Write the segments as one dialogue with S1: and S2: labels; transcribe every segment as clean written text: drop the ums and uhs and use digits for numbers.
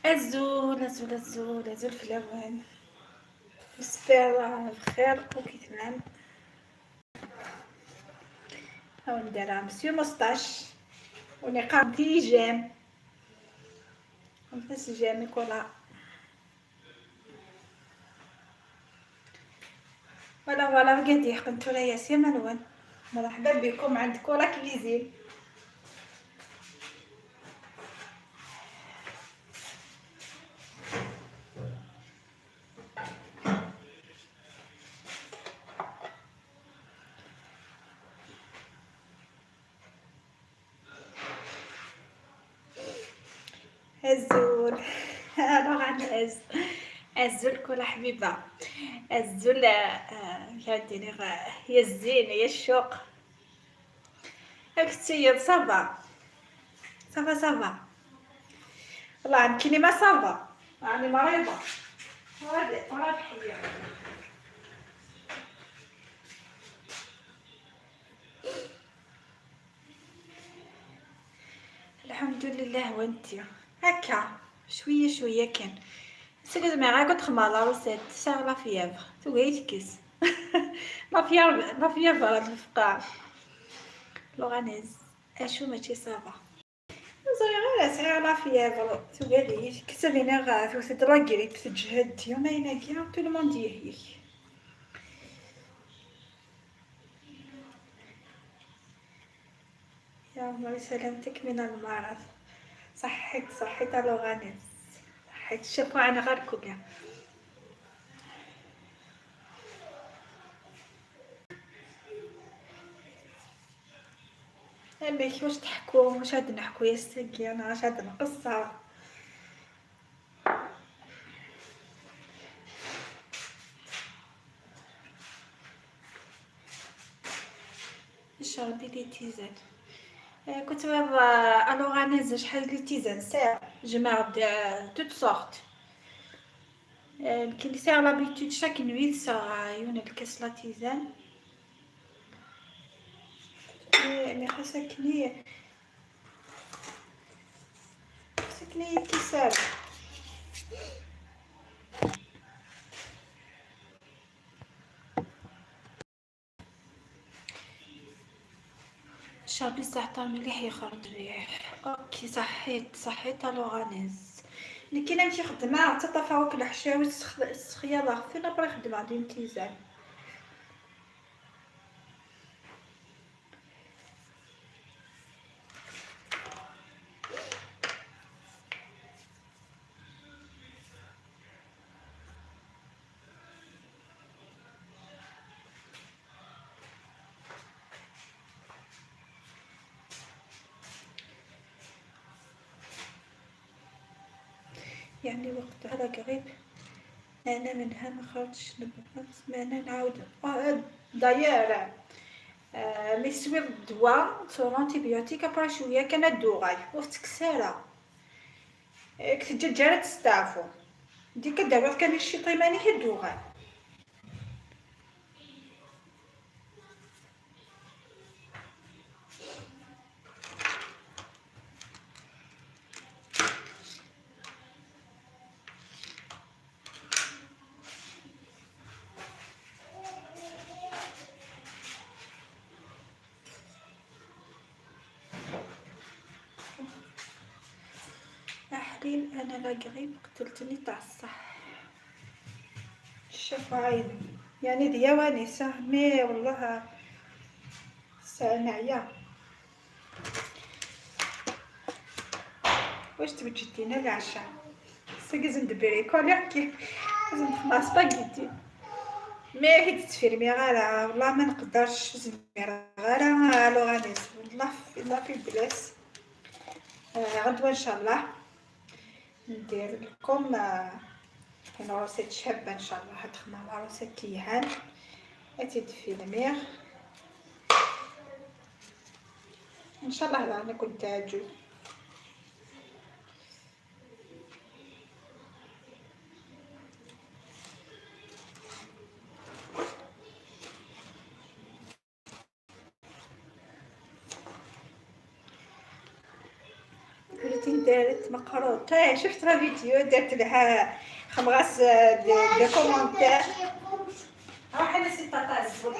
S1: أزول أزول أزول أزول في الأوان. j'espère بخير وكيتمان. هاو ندير monsieur moustache ونقام des j'aime نفس j'aime كولا. voilà voilà قدي حقنتو يا سي ملوان. مرحبا بكم عند كولا cuisine. الزول الوغ عندنا الزول كل حبيبه الزول يا يا الزين يا الشوق. اكتي ça va ça va ça va والله عمكيني ما ça va، راني مريضه ورا الحية. الحمد لله. وانتي هكا شوية شوية كان سكت مي غا كنت خما la recette ساغ la fièvre توغي تكس la fièvre la fièvre الفقاع لوغانيز اشو ماشي ça va زري غير ساغ la fièvre توغي تكس لينا غا توثد la grippe تجهد يومين كيا tout le monde يهيك. يا عمري سلامتك من المرض. صحيت صحيت لوغانيز صحيت. شوفوا انا غير كوكا امي واش تحكوا واش عاد نحكو يا ساكي انا واش عاد نقصها. شربي les tisanes كنت alors انا شحال les tisanes ساعة جمع toutes sortes كاين اللي ساعة l'habitude chaque nuit ساعة يون الكاس la tisane mais خاصك خاصك كيسال. شربي الزعتر مليح يخرج الريح. OK صحيت صحيت الوغانيز. لكن نمشي خدمة حتى طفاوك الحشاوي السخياله فين برا خدمة عندي tisane. يعني وقت على قريب انا منها ما خرجتش نبغى نعاود داير مي سوي الدواء sur antibiotique après شوية كان دوغاي وفت كساله كنت جات تستعفو ديك الدواء كان شي طيماني كي دوغاي. انا la grippe قتلتني تاع الصح. شوفوا عيني يعني ديواني mais والله نعيا. واش توجدينا العشاء؟ ساكزن دبريكول كي لازم تخمع spaghetti mais كي تتفيرمي غير والله ما نقدرش زمير غير لوغانيز والله لا في بلاص. غدوه ان شاء الله ندير لكم une recette شابه ان شاء الله. هتخمع la recette كيهان اتي تفيلمير ان شاء الله. انا كنت تعجب روتين دارت مقروط. شفت la vidéo درت لها خمغاس des commentaires. روحي نسي tata الزول.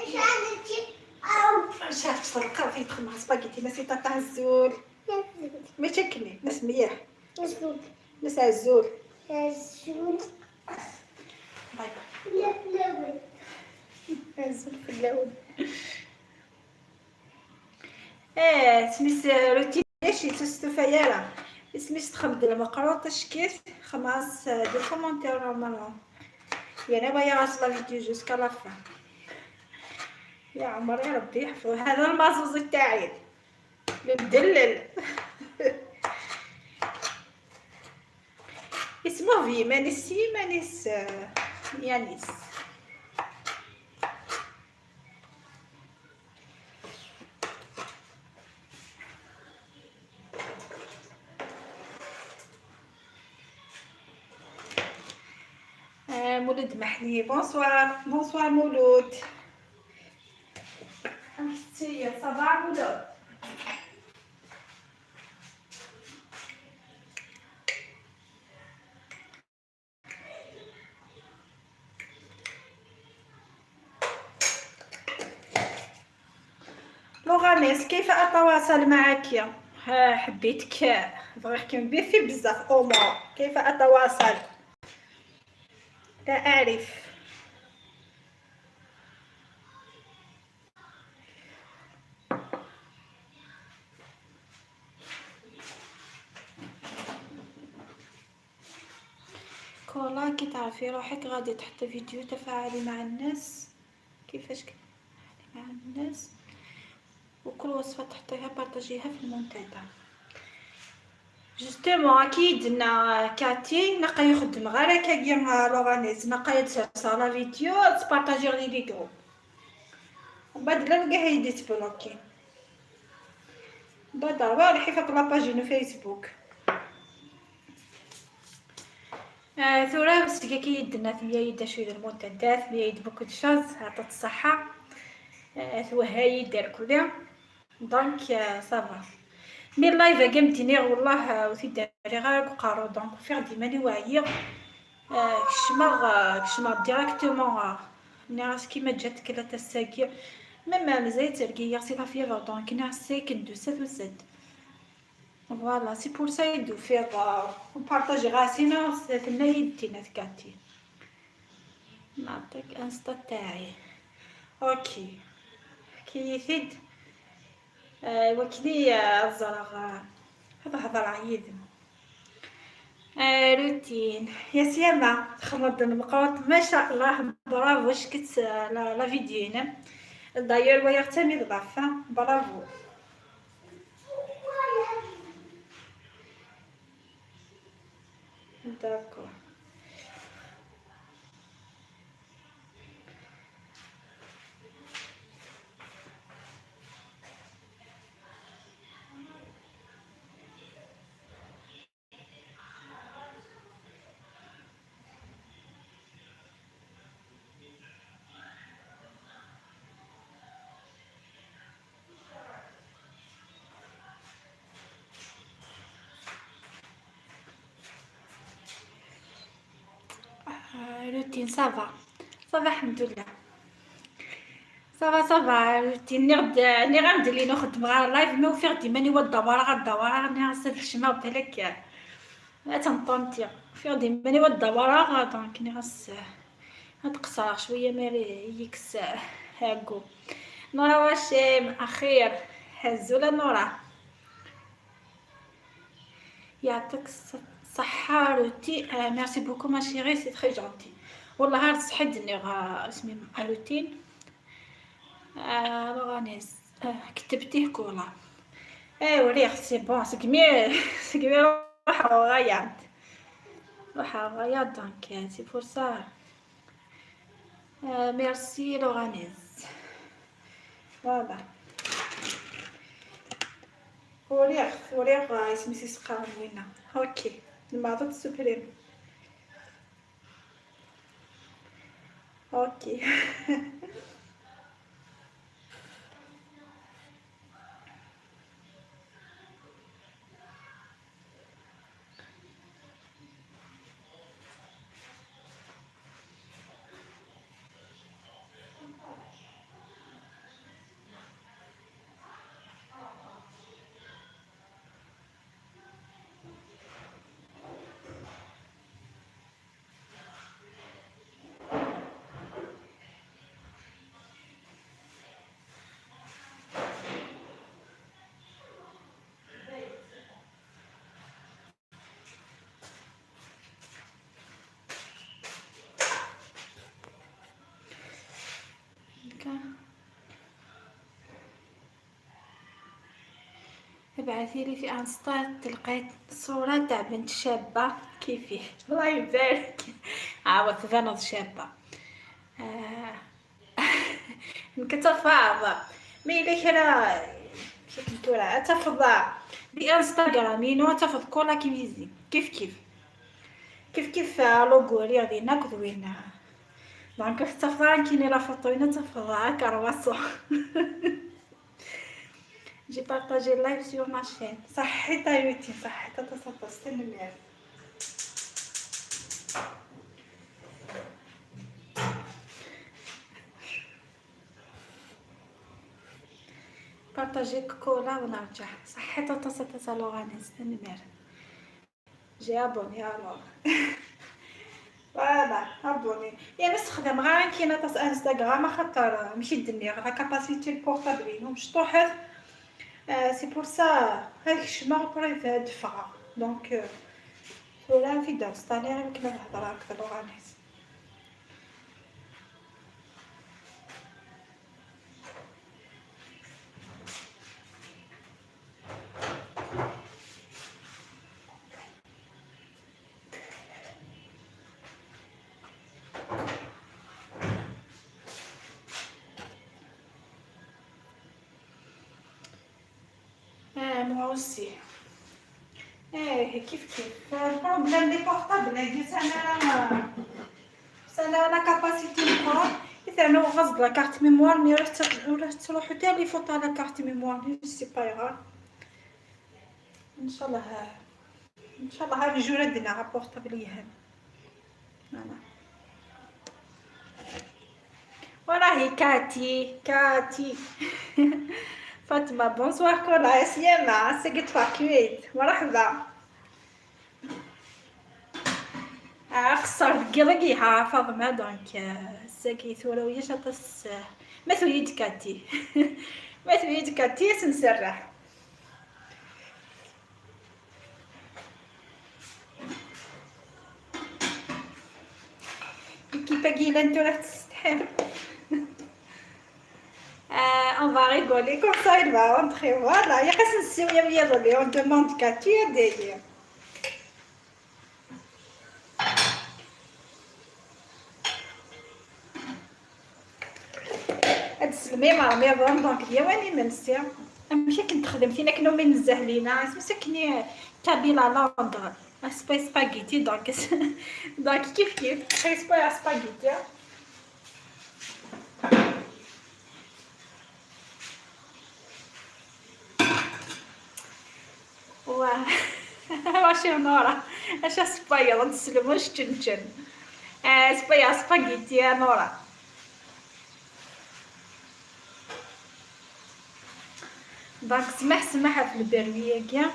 S1: مش عارف تلقى فين تخمغ سباغيتي نسي tata الزول. ما تشكني ناس مليح ناس عزول. باي باي. عزول في اللون. سميت روتين شي تستفايا سميت تخمد المقروط شكيت خمس des commentaires normalement. يعني بايا غاس la vidéo jusqu'à la fin. يا عمري ربي يحفظ هذا المازوز تاعي المدلل. اسمه في مانيسي مانيس يانيس. مولود محلي bonsoir. bonsoir مولود. صباح مولود. لوغانيس كيف اتواصل معك؟ حبيتك بغي نحكي بيفي بزاف امور. كيف اتواصل؟ لا أعرف. كولا كي تعرفي روحك غادي تحطي فيديو تفاعلي مع الناس. كيفاش مع الناس؟ وكل وصفة تحطيها بارطاجيها في المنتدى. justement اكيد نا كاتي نقا يخدم غير هكا لوغانيز نقا يتسرسا la vidéo تبارطاجي غير les groupes ومن بعد لا لقاها يدي تبلوكي. بعد راه حيفك la page نو فيسبوك. ثورة بس كي يدنا ثمية يدا شوية المنتدى ثمية يد beaucoup de choses عطات الصحة. ثوها يدير كلها donc ça va. mais ال live قمتيني والله وثي داري غير قارو donc فيغ ديما لي واعية. كشمغ directement ناس كيما جات كلا تساكي même مازال ترقي c'est la fièvre donc ناس ساكن دو سات وسات. voilà c'est pour ça يدو فيغ بارطاجي غاسينا ثنا يدينا ثكاتي. نعطيك انستا تاعي. OK كي يثيد وكلي الزرغ هذا هضر عيد. روتين يا سيما تخمد المقروط ما شاء الله برافو. شكت la vidéo هنا داير ويغتمي ضعفه bravo. d'accord روتين ça va ça va الحمد لله ça va ça va روتين. ني غندير لي نخدم غير live ما وفي غدي ماني والدواره غدواره راني غنسد الشما بالك تنطنتي في غدي ماني والدواره donc ني غس غتقصر شويه ماري يكس هاكو. نورا واشم اخير هزولا نورا يعطيك الصحة روتي. merci beaucoup ma chérie c'est très gentil. والله غير تصحدني غا اسمي روتين. لوغانيس كتبتيه كولا. ايوا ريخ c'est bon سكمي سكمي روح غايات روح غايات donc c'est pour ça. merci لوغانيس voilà. وريخ وريخ اسمي سيسقا وينا. OK المعضد suprême. OK ابعثي لي في انستا تلقيت صورة تاع بنت شابة كيفي. الله يبارك، عاود تبانض شابة. نكتفاض مي الا كرا كي كنتو راه تفض دي انستغرام ينو تفض كولا كيفيزي كيف كيف كيف كيف لوغو لي غادي ناكل وين donc تفضل كيني la photo هنا تفضل كرواسو. J'ai partagé le live sur ma chaîne. صحيت يوتي، صحيت تصدق النمير. partager كولا ونرجع. صحيت تصدق لوغانيز النمير. J'ai abonné alors. Voilà abonné. يا نستخدم غير كاينه تاع انستغرام خاطر ماشي الدنيا la capacité ال portable مشطوحه. C'est pour ça هاك الشمع privé دفعة donc ولا في داستاني غير كنا نهضر هكذا لوغانيز. Moi aussi. ايه كيف كيف ال problème les portables هادي سنة la capacité مقرون اذا غصب la carte mémoire mais راه تروح حتى les photos la carte mémoire c'est pas grave. ان شاء الله ان شاء الله هاد الجوره دينا portable يهم. Voilà وراهي كاتي كاتي فاطمة bonsoir كولا سيما سقت فاكويت مرحبا. قصر قلقيها فاطمة donc ساكي ثورة وياش عطس ما ثويت كاتي ما ثويت كاتي سنسرح. كي باقي انتو راه تستحم. On va rigoler comme ça, il va rentrer. Voilà, il reste une série, on demande qu'à tu d'ailleurs. تسلمي مع ميضون donc هي واني منسي ماشي كنت خدم فينا كنو من الزهلينا مسكني كابيلا لوندر سباي spaghetti donc donc كيف كيف سباي سباغيتي. ماشي نورا اش سبايا نتسلموش تشنشن سبايا سباغيتي يا نورا. donc سمح سمحة في البروية كاع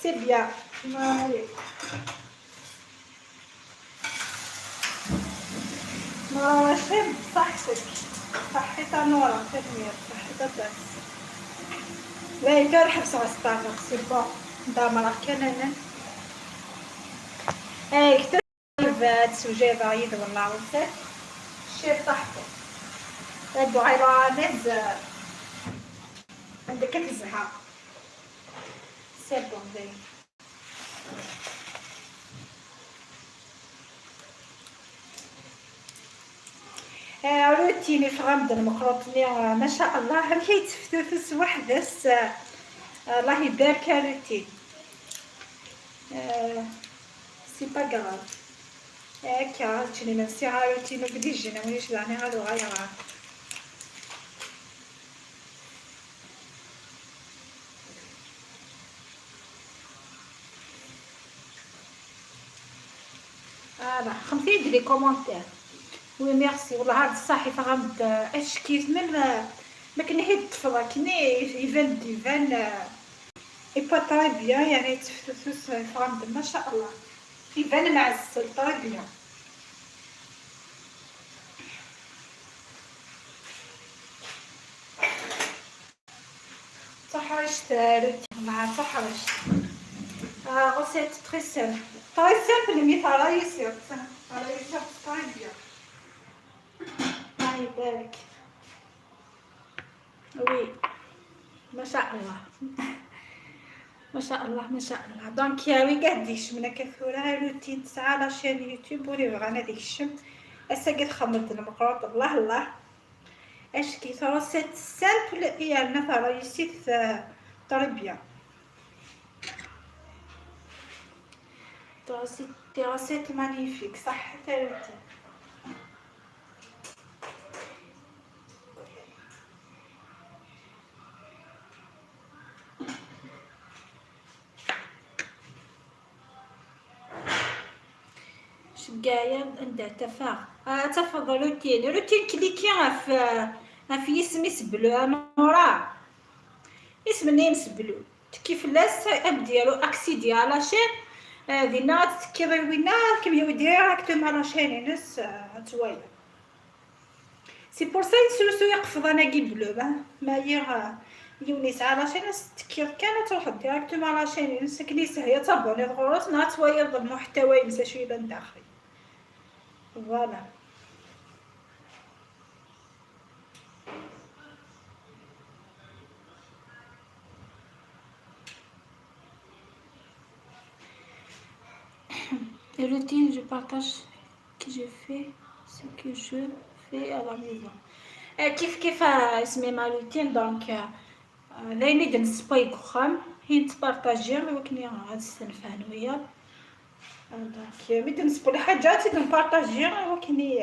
S1: c'est bien. نورا واش صحتك صحيتها نورا تنمير صحيتها بس لا يقدر حبس على السطاغ c'est bon دامرا كان انا اي كتب سوجي بعيد والله وسات الشيف طاحتو هادو غير عندك الزهق c'est bon زين. روتيني في غمض المقروطني ما شاء الله هم كيتفتفس وحدس. الله يبارك روتين c'est pas grave هكا تشري نفسي روتين وبدي جينا وليش دعني غادو غايا. Voilà خمسين les commentaires oui merci. والله هاد الصحيفة غنبدا اش كيف من ما كنحيد الطفلة كني يفان ديفان et pas très bien يعني تفتفس فغنبدا ما شاء الله يبان معسل très bien. تحرشت والله تحرشت. Recette très simple. Très simple, mais ça réussit. Ça réussit très bien. الله يبارك. يبارك. oui ما شاء الله ما شاء الله ما شاء الله. donc يا وي قاعد يشمنا كثورة روتين تسعة la chaîne YouTube ولي بغانا ديك الشم اسا خمرت المقروط. الله الله اش كي recette simple يا réussite très bien. Recette magnifique صح تالتي. شقايا عندها تفاغ تفضل روتين روتين كليكي في اسمي سبلو نورا اسم نيم سبلو كيف لاس اب ديالو اكسيدي على شين دينا تكيضي وينا كيما ديريكتومون لا شين نس توايا سي بور سا نسلسو يقفض انا كي بلو ما يغ يونيس على شين تكيض كان تروح ديريكتومون لا شين نس كنيسه هي تابوني غروس نهار توايا المحتوى ينسى شويه داخل voilà. Les routines, je partage que je fais ce que je fais à la maison. كيف كيف اسمي ma routine donc لايني دنسباي كخام هي نتبارطاجي وكني غاد السنفان ويا donc ملي نسبو الحاجة نبارطاجي وكني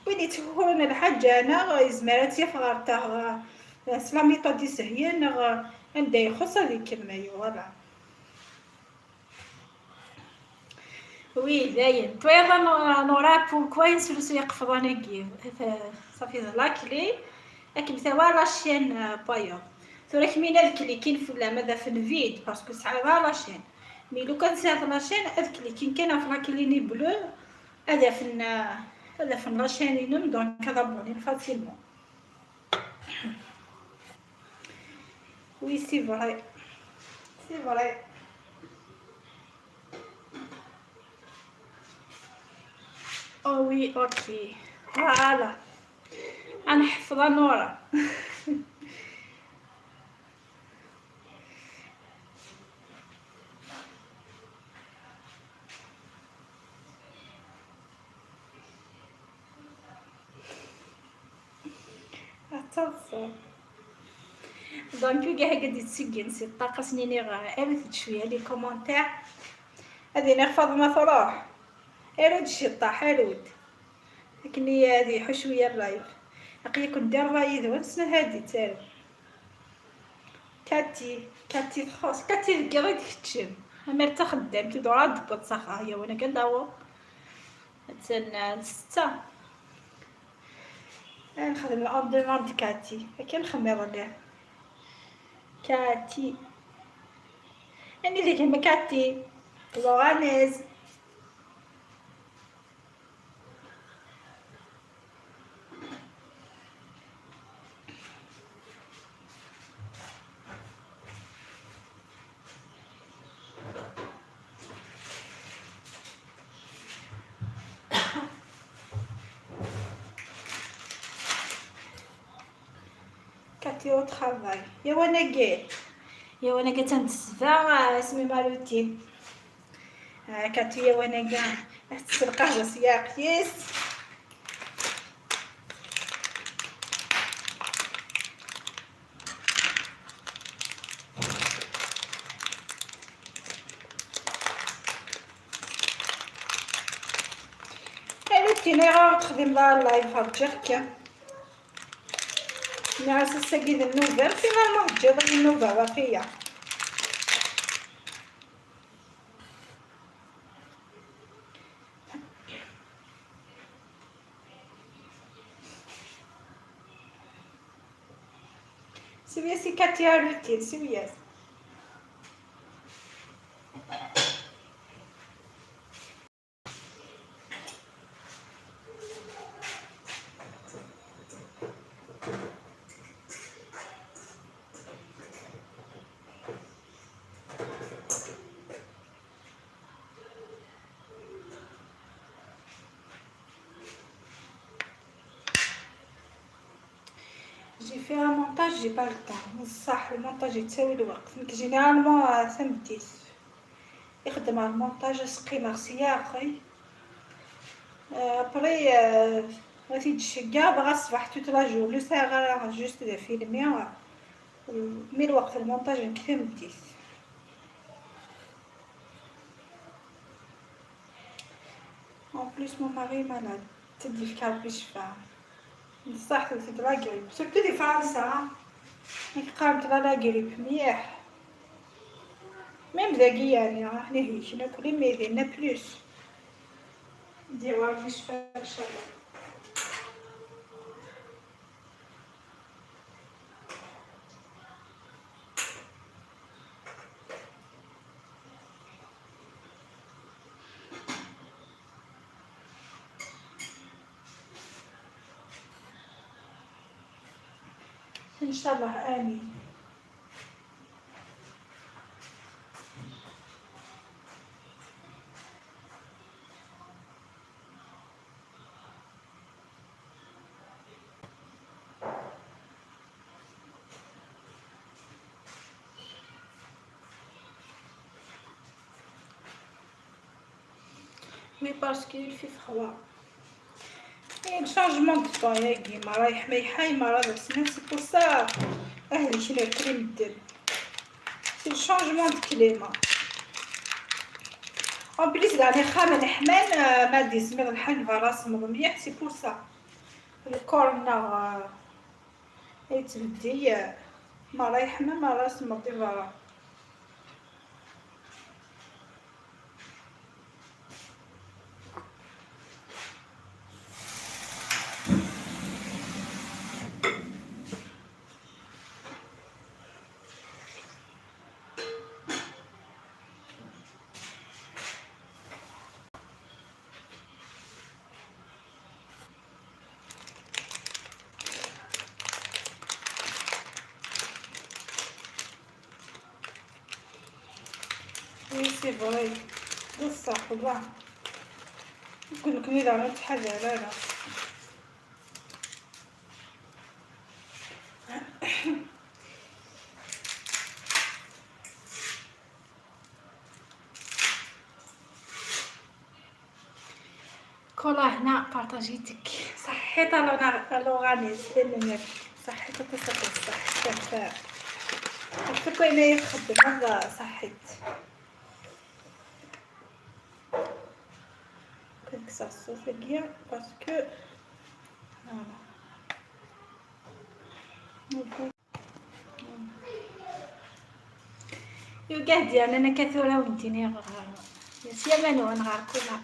S1: وين يتفكرون الحاجة أنا يزمرات يفغر تاع la méthode يسهيان عندها يخص هذيك الكلمة voilà. oui باين تويضا نورا pourquoi نسلسو يقفض انا كي صافي la clé اكم ثوا la chaîne بايو ثورا كمينا الكليكين فلا ماذا في ال vide parce que ساعة la chaîne mais لو كان ساعة la chaîne الكليكين كان في la clé ني bleue هذا فن هذا فن la chaîne نم donc هذا abonner facilement. oui c'est vrai c'est vrai. oh oui OK voilà انا حفظه نورا. اتصل donc كاع قد يتسجن سي الطاقه سنيني غير شويه les commentaires هذه نخفض ما تروح ارود شي طاح ارود لكني هذه حشويه ال live اقي كنت دير رايي ذو سنة هادي تال كاتي كاتي خاص كاتي كي تكتشم امير تخدم تدور دبط صخا هي وانا كنداو تسنى 6 نخدم ال on demande كاتي كي نخمر له كاتي اني اللي كما كاتي لورانيز كاتي au travail يا وانا كي يا وانا كي تنتسفا اسمي ma routine كاتي يا وانا كاع تسرقه سياق يس روتين غير تخدم لا live هرجعك نعس الساقي النوفا finalement تجي النوفا باقية. سوياسي كاتيا روتين سوياس. faire un montage, j'ai pas le temps. صح المونتاج يتساوي الوقت. Généralement ثمديت يخدم على المونتاج سقي مغسية après غادي تشقى بغا الصباح toute la journée ساعة juste de filmer mais الوقت المونتاج نكمل. En plus mon mari malade تدي في كاربي شفا بصح تدي la grippe surtout دي فرنسا قامت la grippe مليح même ذاكي يعني حنا هيك كل mais دينا plus ديروا ربي شفا ان شاء الله. ان شاء الله امين. Mais parce qu'il fait froid et changement de temps ياكي ما رايح ما يحاي ما راه c'est pour ça اهلي شنو كريم الدم c'est le changement de climat. En plus يعني خام الحمان ما دي سمير الحان فراس مليح c'est pour ça الكورنا يتبدي ما رايح ما راس مضي برا. Oui c'est vrai بصح والله نقول لكم اذا عملت حاجه لا لا كولا هنا بارطاجيتك صحيت لوغانيز صحيت صح صح كوين يخدم هذا صحيت ça se fait bien parce que voilà. يوقع ديال انا كثوره وديني سيما نغار كلها.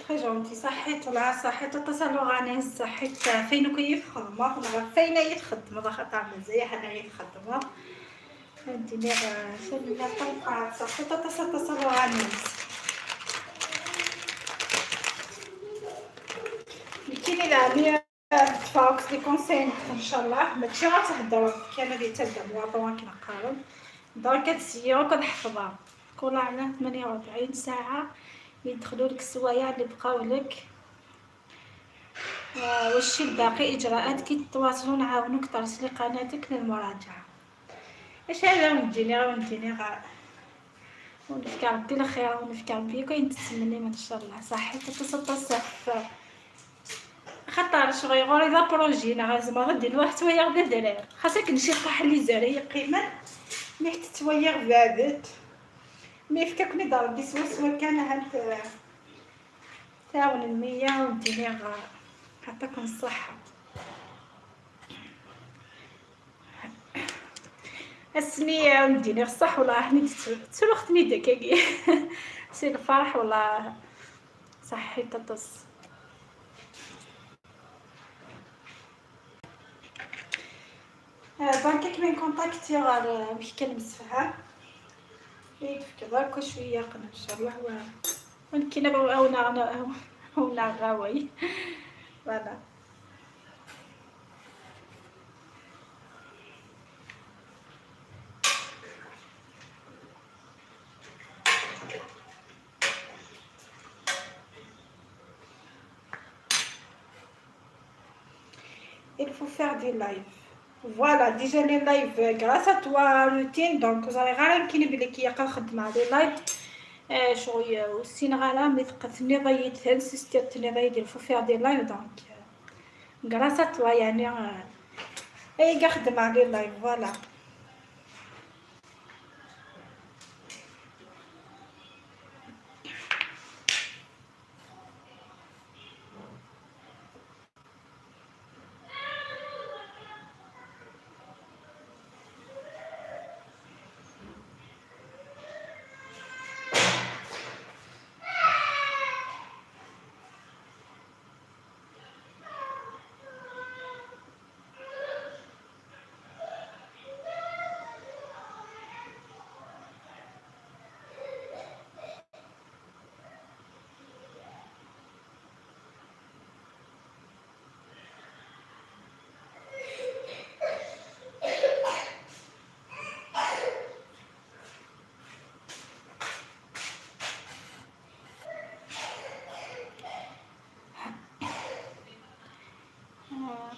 S1: Gentil صحيت والله صحيت اتصلوا غاني صحيت فين كيف خدمة فين يتخدم خاطر مزيان حنا يتخدم فهمتيني سلمى طلقات صحيت اتصلوا غاني كاين العمية تفاوكس les conseils ان شاء الله ماشي غتهضر كان غادي تبدا مواطن كنقارن donc كتسيرو كنحفظها كل على 48 ساعة يدخلوا لك السوايع اللي بقاو لك والشي الباقي اجراءات كي تواصلوا نعاونوك ترسلي قناتك للمراجعه. اش هذا ونجيني غا ونجيني غا ونفكر ربي الخير ونفكر ربي كاين تسمني ان شاء الله صحيت تصف خاطر شغل غوري ذا بروجي نا زعما غادي نروح توايا غدا دراري خاصك نشي طاح لي زاري قيمه مي حتى توايا غبادت مي فكاكني ضربي سوا سوا كان هاد تعاون المية وديني غا عطاكم الصحة. السنية وديني الصح والله حني تسلختني داكاكي سي الفرح والله صحي تطس. donc كمين contacter غير باش فيها يتفكر شوية قنا ان شاء الله ولكن او غاوي voilà. faut faire des lives. Voilà, déjà les lives grâce à toi routine, donc vous allez غير كاين بلي كيقا خدمة les lives شغل والسين غالا مي ثقتني ضيت تنسيستي ضيت il faut faire des lives, donc grâce à toi يعني اي كاع خدمة les lives, voilà.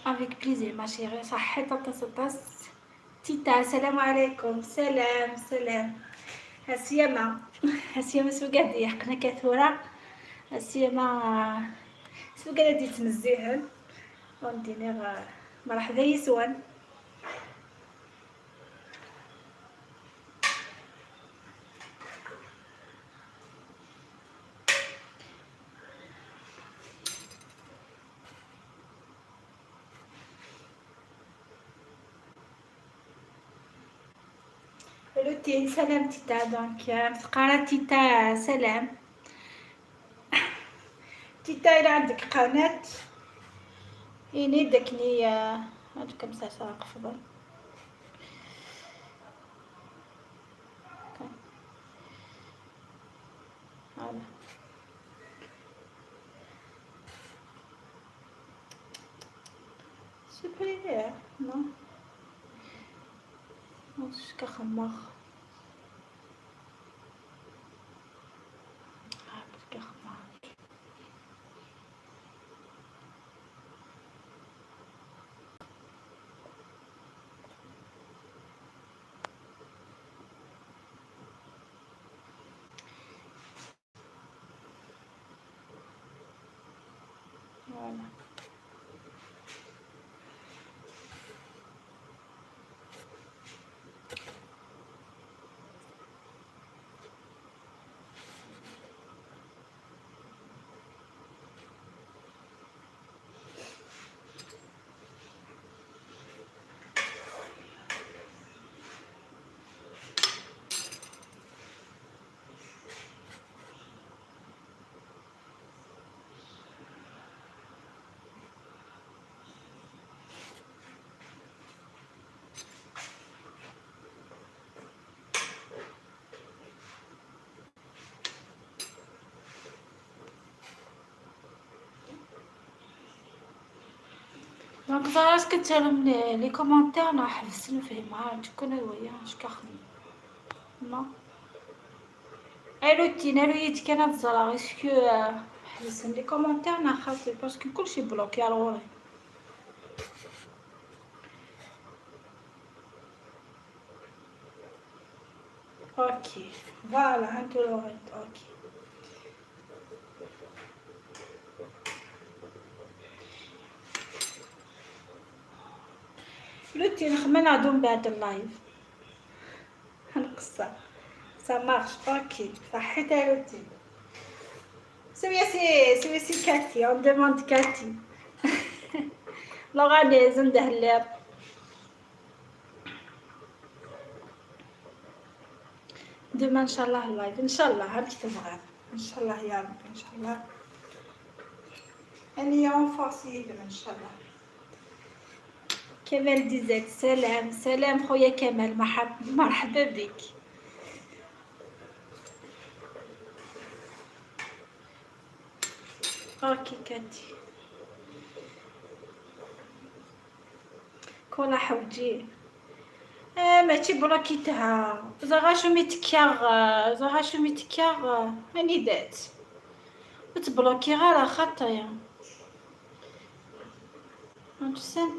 S1: Avec plaisir ma chérie. صحيت طاس تيتا. السلام عليكم. سلام سلام. هسيما هسيما سوقادي حقنا كثورة. هسيما سوقادي تمزيهن ونديني مرحبا يسوان. روتين. سلام تيتا. donc مثقالة تيتا. سلام تيتا، إلا عندك قناة إني داكني عندكم ساعة قفضل. Voilà. Super, non? كخماخ Voilà. Donc voilà ce que tu les commentaires نحبس نفهمها تكون ويا اش كخدم non الو تينا الو يت كان تزرا est-ce que حبس les commentaires نخاطر parce que كلشي bloqué على غوري. OK voilà هانتو لوغيت. OK لوتي نخمم نعدو من بعد ال live نقصر ça marche. OK صحيت لوتي. سويا سي سويا سي كاتي on demande كاتي لوغاني زنده اللير. demain ان شاء الله ال live ان شاء الله هاك تبغى ان شاء الله يا رب ان شاء الله اني en force ان شاء الله. كمال ديزات سلام سلام خويا كمال مرحبا بك. OK كاتي كولا حوجي ماشي بلوكيتها زغا شو ميتكاغ زغا شو ميتكاغ اني دات تبلوكي غير خاطري انتسن.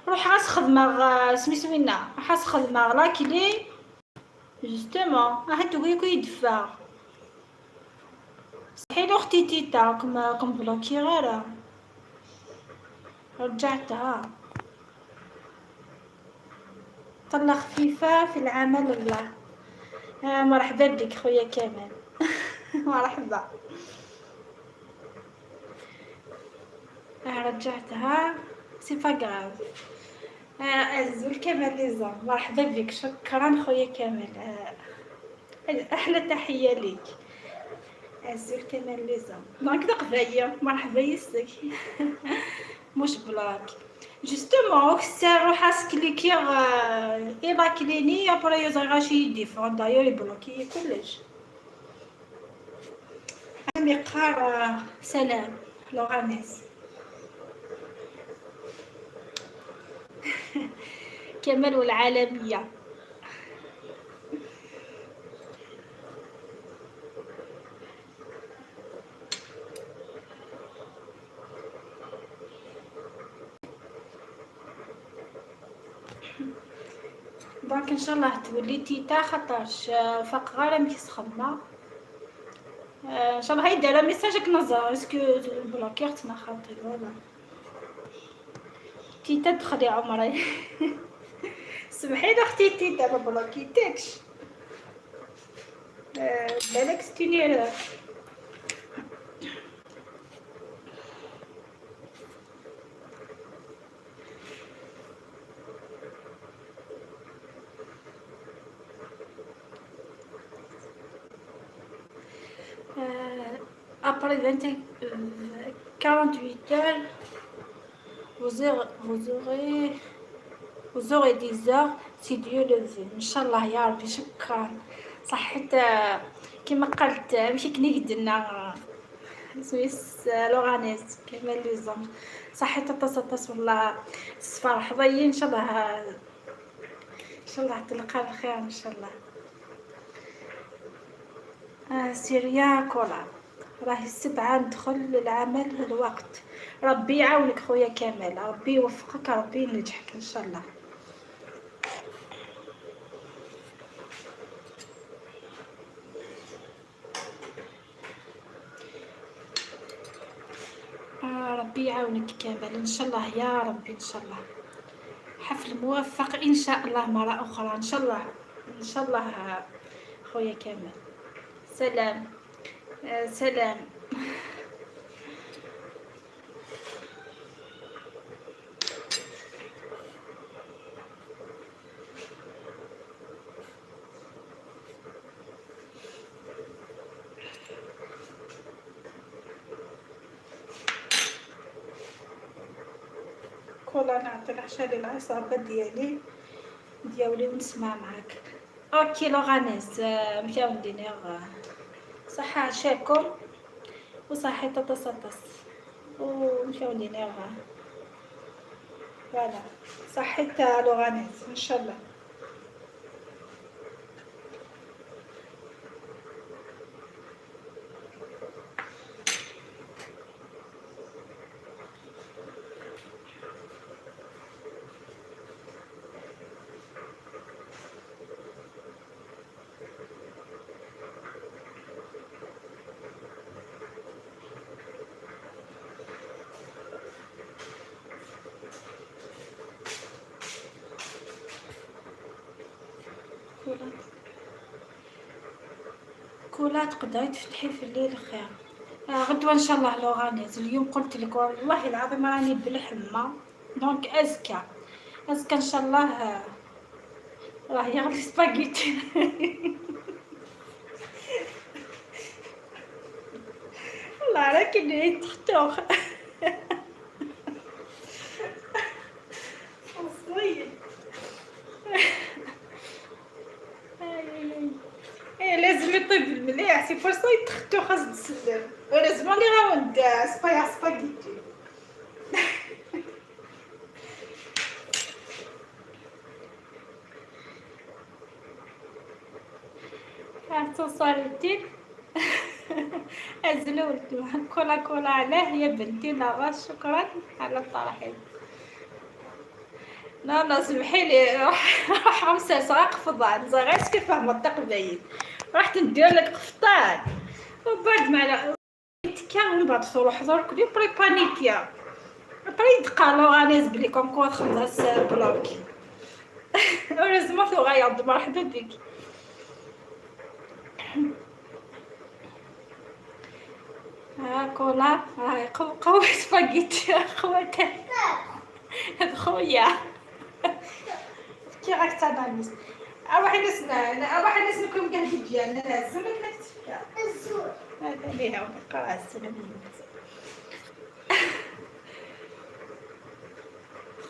S1: روح غاس خدمة سميتو وينا روح غاس خدمة la clé justement راح تقولي كي يدفع. صحيح اختي تيتا كم bloqué غير رجعتها. طلة خفيفة في العمل الله. مرحبا بك خويا كمال. مرحبا. رجعتها c'est pas grave. أزول كمال les hommes، مرحبا بك، شكرا خويا كمال. احلى تحية ليك أزول كمال les hommes. donc تقبايا مرحبا يسك. مش bloqué justement كسا روح اسكليكي اي la clé ني après يزغا شي ديفون دايور يبلوكي كلش. مقار سلام لوغانيس. كمال والعالمية. donc ان شاء الله تولي تيتا خاطرش فاق غير مكيس خدمة. ان شاء الله هاي دايرة message كنزا est-ce que بلوكيرتنا خاطي voilà. تيتا دخلي عمري. سمحي لي اختي تيتا ما بلوكيتكش. بالك ستيني. Après 25, 48 heures, vous aurez des heures si Dieu le veut. إن شاء الله يا ربي. شكرا. صحيت كما قالت ماشي كني قدنا سويس لوغانيز كمال les hommes. صحيت طاس والله الصفار حظي. ان شاء الله ان شاء الله تلقى الخير ان شاء الله. سيريا كولا راهي 7 ندخل للعمل الوقت. ربي يعاونك خويا كمال، ربي يوفقك، ربي ينجحك ان شاء الله. ربي يعاونك كمال ان شاء الله يا ربي. ان شاء الله حفل موفق ان شاء الله مرة اخرى ان شاء الله. ان شاء الله خويا كمال. سلام. سلام. كولا نعطي العشاء للعصابة ديالي دياولي ونسمع معاك. OK لوغانيس مشاو ندير صحة عشاكم وصحة تتصدص ومشاو ندير voilà. صحة لوغانيس ان شاء الله. كولا تقدري تفتحي في الليل خير. غدوه ان شاء الله لوغانيز. اليوم قلت لك والله العظيم راني بالحمى donc ازكى ازكى ان شاء الله. راه يغلي سباغيتي. والله راه كي تختوخ لازم يطيب المليح c'est pour ça يتختو خاص تسلم. ولازم راني غاوند سباغيتي. توصلتي ازلولت كولا كولا علاه يا بنتي لا شكرا على الترحيب. لا سمحي لي، روح 5 ساعة قفضان زغير كيف فهمت تقبايل. رحت ندير لك قفطان وبعد ما تكا ومن بعد تروح درك لي بري بانيكيا بري قالوا غانيز بلي كوم كوا خمس بلوك. لازم تغير. مرحبا بك. ها كولا راهي قوي سباغيتي خواتي هاد خويا كي راك تاناليز. اروح نسمع، اروح نسمعكم كاع ديالنا لازم نكتب هذا ليها ونقرا السلام.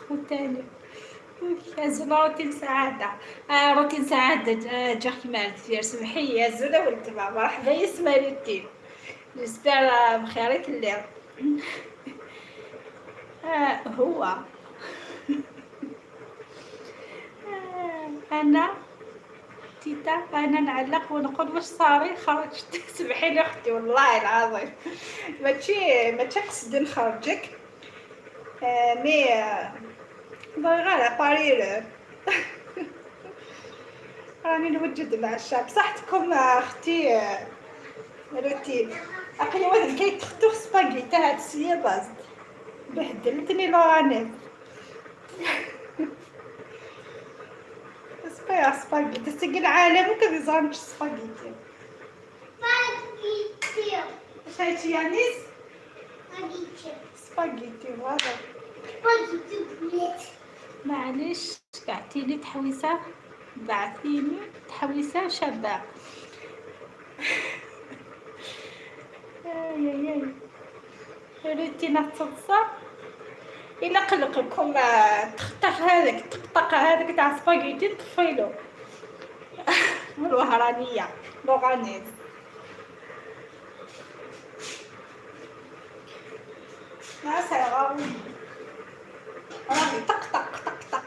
S1: خوتاني زولا روتين سعادة، روتين سعادة جا كيما دير. سمحي يا زولا ولد مرحبا يسمى روتين. j'espère بخيرك الليل. هو انا تيتا انا نعلق ونقول واش صاري خرجت. سمحي لي اختي والله العظيم ماشي قصدي نخرجك، mais غير بارير راني نوجد العشاء. بصحتكم اختي روتين. اقيا واحد كيتختو سباغيتي هاد السيا بازد بهدلتني لورانيز. سباغيتي سقي العالم وكذا سباغيتي.
S2: سباغيتي.
S1: واش هادشي يانيس؟
S2: سباغيتي.
S1: سباغيتي voilà.
S2: سباغيتي بليت.
S1: معليش بعتيلي تحويسه، بعثيني تحويسه شابه. اي اي روتين تصدصه. الا قلقكم تخطخ هذاك الطقطقه هذاك تاع سباغيتي طفيلو. الوهرانيه l'Oranaise. ما سيغاوي راهي طق طق طق طق.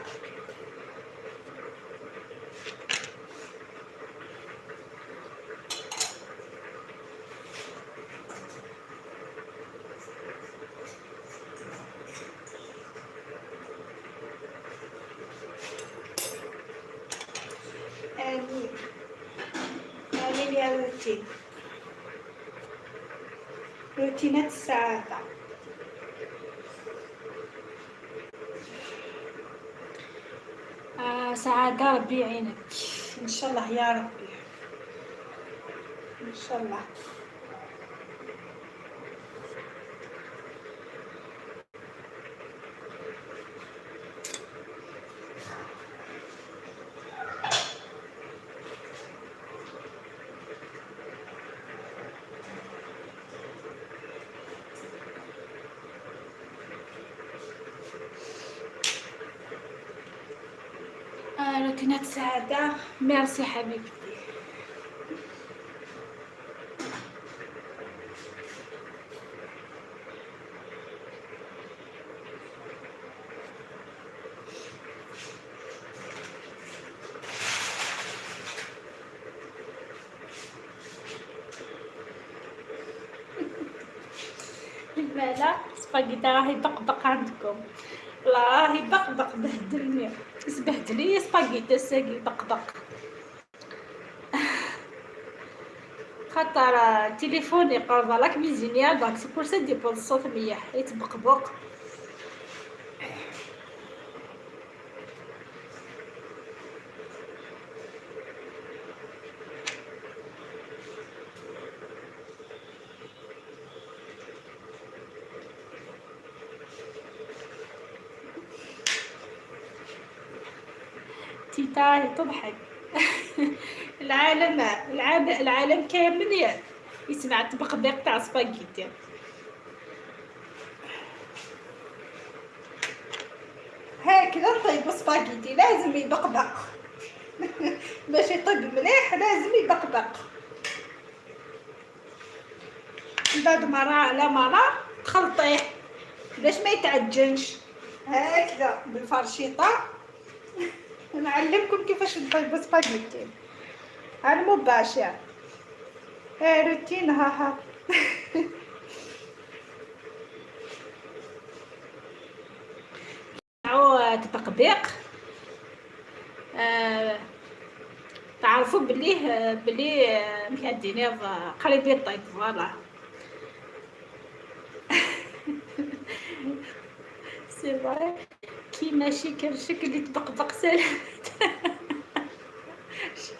S1: آمين آمين يا روتين، روتينات السعادة. سعادة ربي يعينك إن شاء الله يا ربي، إن شاء الله. روتينات سعادة. ميرسي حبيبتي. لا سباغيتي راهي بقبق عندكم، لا راهي بقبق بهدلني، سبهدلي سباغيتي ساقي بقبق. خاطر تليفوني قرب la cuisinière donc c'est pour ça ديبون الصوت مليح يتبقبق. تيتا تضحك. العالم العالم كامل يسمع التبقبيق تاع سباغيتي. هكذا نطيب سباغيتي لازم يبقبق. باش يطيب مليح لازم يبقبق. من بعد مرة على مرة تخلطيه باش ما يتعجنش هكذا بالفرشيطة. نعلمكم كيفاش نطيبوا سباغيتي على المباشر. روتين ها ها. تبقبيق تعرفوا بلي مكاديني قريب يطيب voilà. c'est vrai كي ماشي كرشك اللي تبقبق سلامت.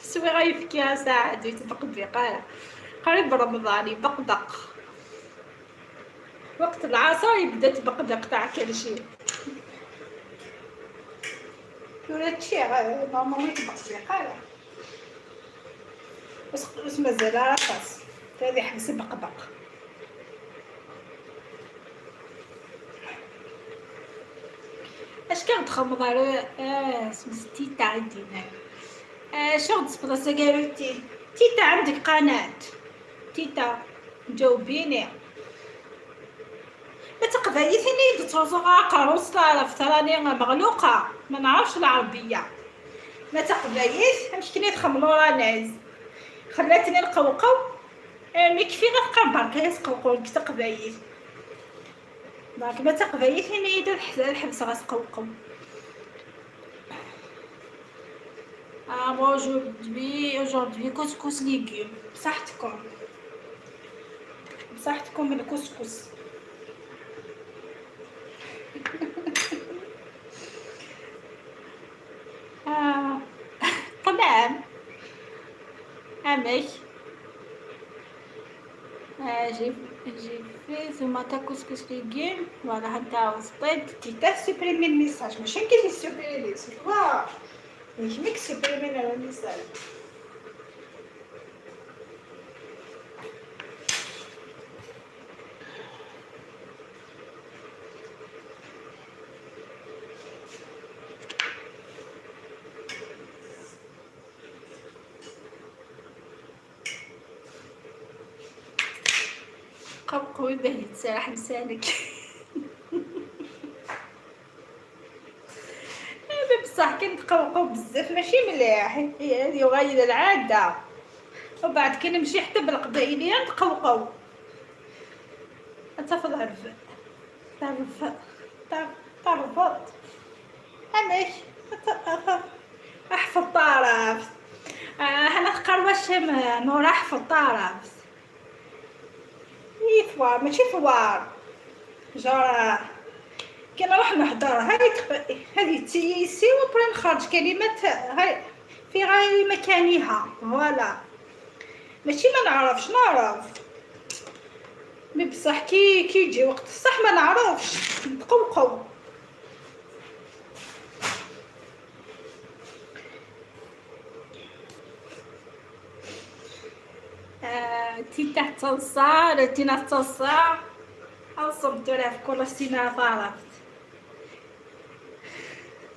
S1: سوي غيفكيها ساعد يتبقبق قريب رمضان يبقبق وقت العصر يبدا تبقبق تاع كرشي. ولا تشي normalement يتبقبق بس مازال راه هذه حبس بقبق. اش كنتخمض على سميتي تاع عندي شو تسبلاصة قالوا تيتا عندك قناة تيتا جاوبيني. ما تقبايثني تروزوغا قاروس طرف تراني مغلوقة ما نعرفش العربية. ما تقبايث مشكلة تخملو راناز خلاتني نقوقو مي كفي غير برك يسقوقو تقبايث داك ما تقبايثني الحبس غاسقوقو. Aujourd'hui couscous légumes. بصحتكم بصحتكم الكسكس. طبعا امك j'ai fait ce matin couscous légumes. Voilà هانتا وسطيت تيتا supprimer ال message ماشي كي supprimer c'est toi مش supprimer ال message. قوي باه يتسرح لسانك. بصح كي نتقوقو بزاف ماشي مليح، هذه غاية العادة. وبعد كي نمشي حتى بالقبائلية نتقوقو. انت في ظرف ترفض علاش احفظ طرف. انا تقربش نور احفظ طرف ثوار ماشي ثوار جرا كي نروح نهضر هذه تيسي وبرا نخرج كلمات في غير مكانها voilà. ماشي ما نعرفش نعرف mais بصح كي يجي وقت الصح ما نعرفش نتقوقو. تي تحت تصار تينا تصار أصبت ولا في كل سنة طارفت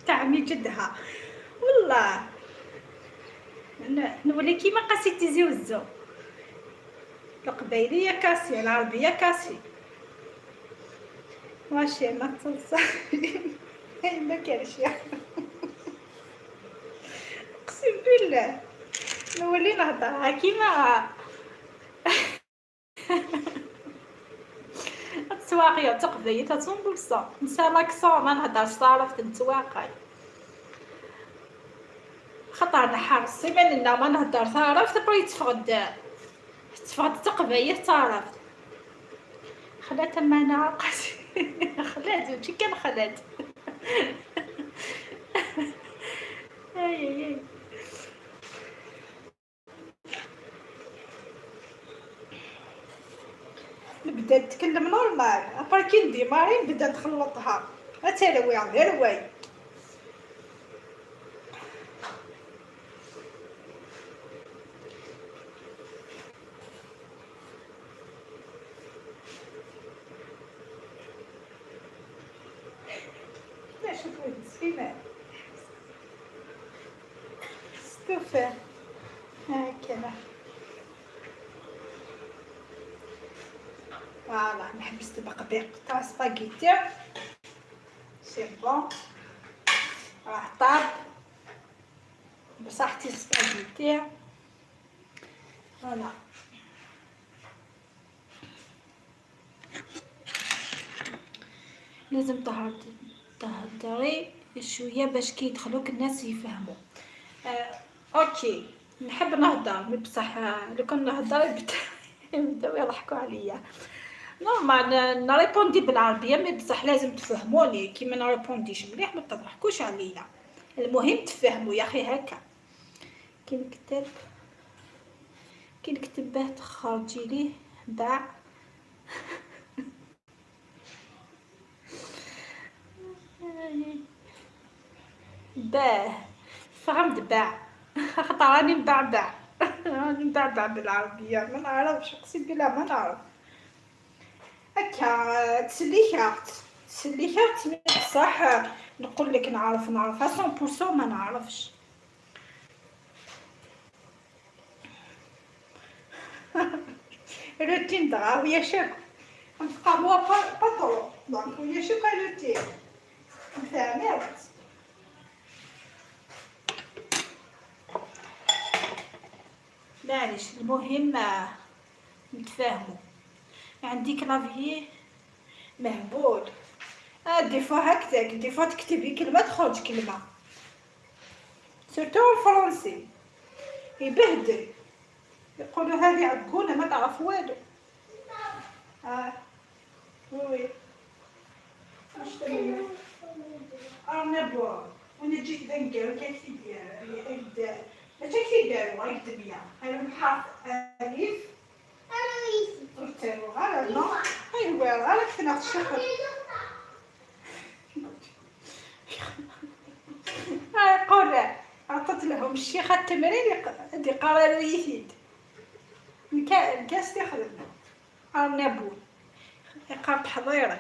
S1: تعمي جدها والله. نولي كيما قاسي تيزي وزو القبايلية كاسي العربية كاسي ماشي ما تصار ما كانش اقسم بالله نولي نهضرها كيما التواقية تقبلية تنبلصة نسى لاكسون ما نهضرش صارف نتواقع خطر نحار السيمان ما نهضر صارف تبغي تفقد تقبلية تعرف خلات ما ناقص خلات ماشي كان خلات. اي اي نبدا نتكلم normal après كي نديماري نبدا نخلطها اتروي غير واي. شوفوا السيمان ستوفه هكذا voilà. نحبس البقبيق تاع spaghetti c'est bon راه طاب بصحتي spaghetti voilà. لازم تهضري شوية باش كي يدخلوك الناس يفهموا. OK نحب نهضر mais بصح لو كان نهضر يبداو يضحكوا عليا. normal نريبوندي بالعربية mais بصح لازم تفهموني، كي ما نريبونديش مليح ما تضحكوش عليا، المهم تفهموا يا اخي. هكا كي نكتب باه تخرجي ليه باع باه فهمت باع، خاطر راني مبعبع راني مبعبع بالعربية ما نعرفش، اقسم بالله ما نعرف. هكا تسليكات تسليكات بصح نقول لك نعرف 100% ما نعرفش. روتين دغا ويا شاكو نبقى موا با طرو دونك ويا شاكو روتين فهمت. معليش المهم نتفاهموا. عندي clavier مهبول، des fois هكذاك، des fois تكتبي كلمة تخرج كلمة، surtout الفرنسي يبهدل، يقولوا هذه عقونه ما تعرف والو. oui واش تمام انا بوا وانا جيت بنكر كيف دير ماشي كيف داروا غير دمية هاي الحرف الف تاعو غير نو ايوا غير كنا الشيخ يقول عطت لهم الشيخة التمرين دي قرارو يفيد الكاس يخدم ارنبول يقرا تحضيري.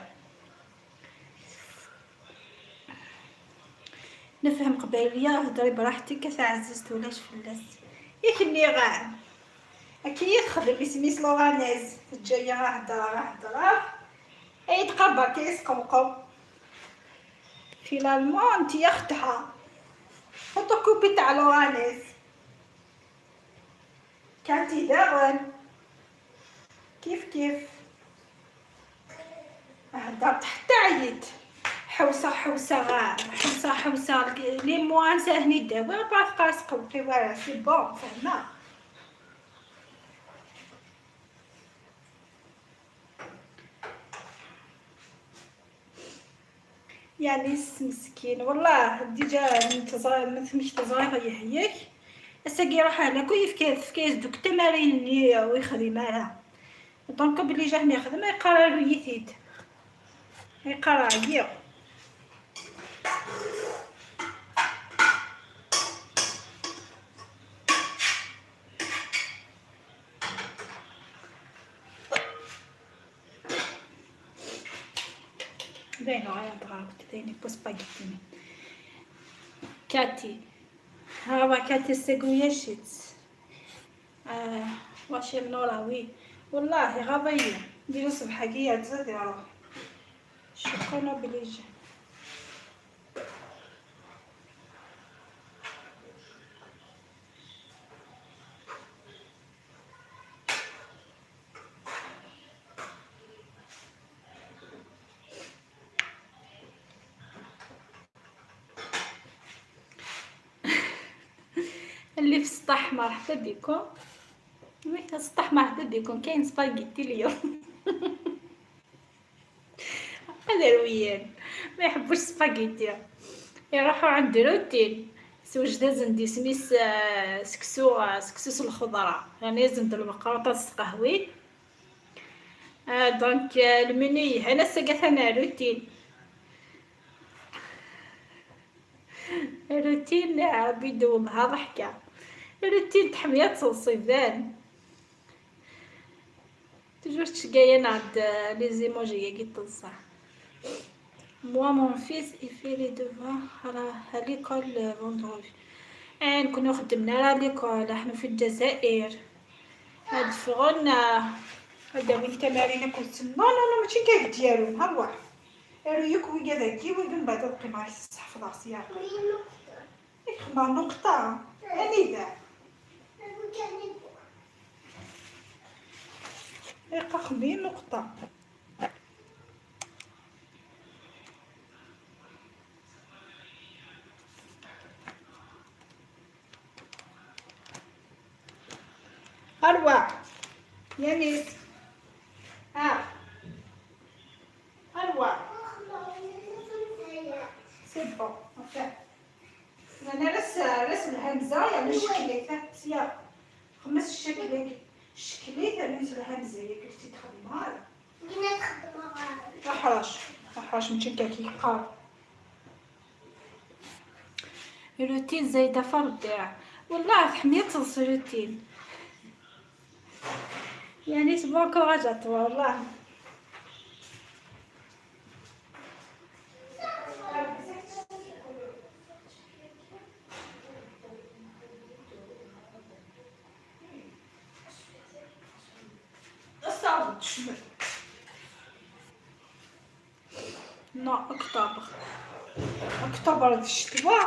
S1: نفهم قبايلية هضري براحتك عززت ولاش فلاس ياك النغام اكي يخدم اسمي سلوغانيز الجاية هضره هضره اي تقبر كيس قوقو finalement انت اختها فوتوكوبي تاع l'Oranaise كانتي داغن كيف كيف هضرت حتى عييت. حوسه حوسه غا حوسه حوسه les mots ساهني دابا بعرف قاس قوقي voilà c'est bon فهمه. يعني مسكين والله déjà مش تزريغ يحييك اساكي راح على كيف كيف كيس دوك التمارين ويخدم راه donc بلي جا هنا يخدم يقرا له يثيد يقرا عيا. باينة غير ضغط دايني بو سباغيتي كاتي هاوا كاتي سيغويا شيت واشي منورا oui والله غبية ديرو صبحة كي تزاد يروح شكون بلي جا. اللي في السطح مرحبا بكم، oui السطح مرحبا بكم، كاين سباغيتي اليوم. هذا رويان ما يحبوش سباغيتي، يروحوا عند روتين سوجد زندي سميس سكسو سكسوس الخضرة، يعني زند المقروطه القهوي. donc ال menu هنا سقاثنا روتين روتين ربي يدومها ضحكة روتين تحمية تصيفان toujours تشقايا عند les emojis كي تنصح. moi mon fils il fait les devoirs à l'école vendredi. نكونو خدمنا على l'école احنا في الجزائر هاد فغنا هدا وين التمارين كنت non non non ماشي كاع ديالو نهار واحد ياك وي كذا وي من بعد تبقي معاك تحفظ راسي ما نقطة أني ذا خمين نقطة. أروع يانيس، ها أروع. c'est bon. انا رسم الهمزة يعني الشكلي سيا خمس الشكلي الشكلي تاع الهمزة يا كنتي تخدمها.
S2: جينا نخدمها.
S1: احرش احرش ماشي كي قار روتين زايدة فردع والله حميت روتين يعني bon courage à toi والله. صعب تشمل. non octobre، اكتوبر الشتوى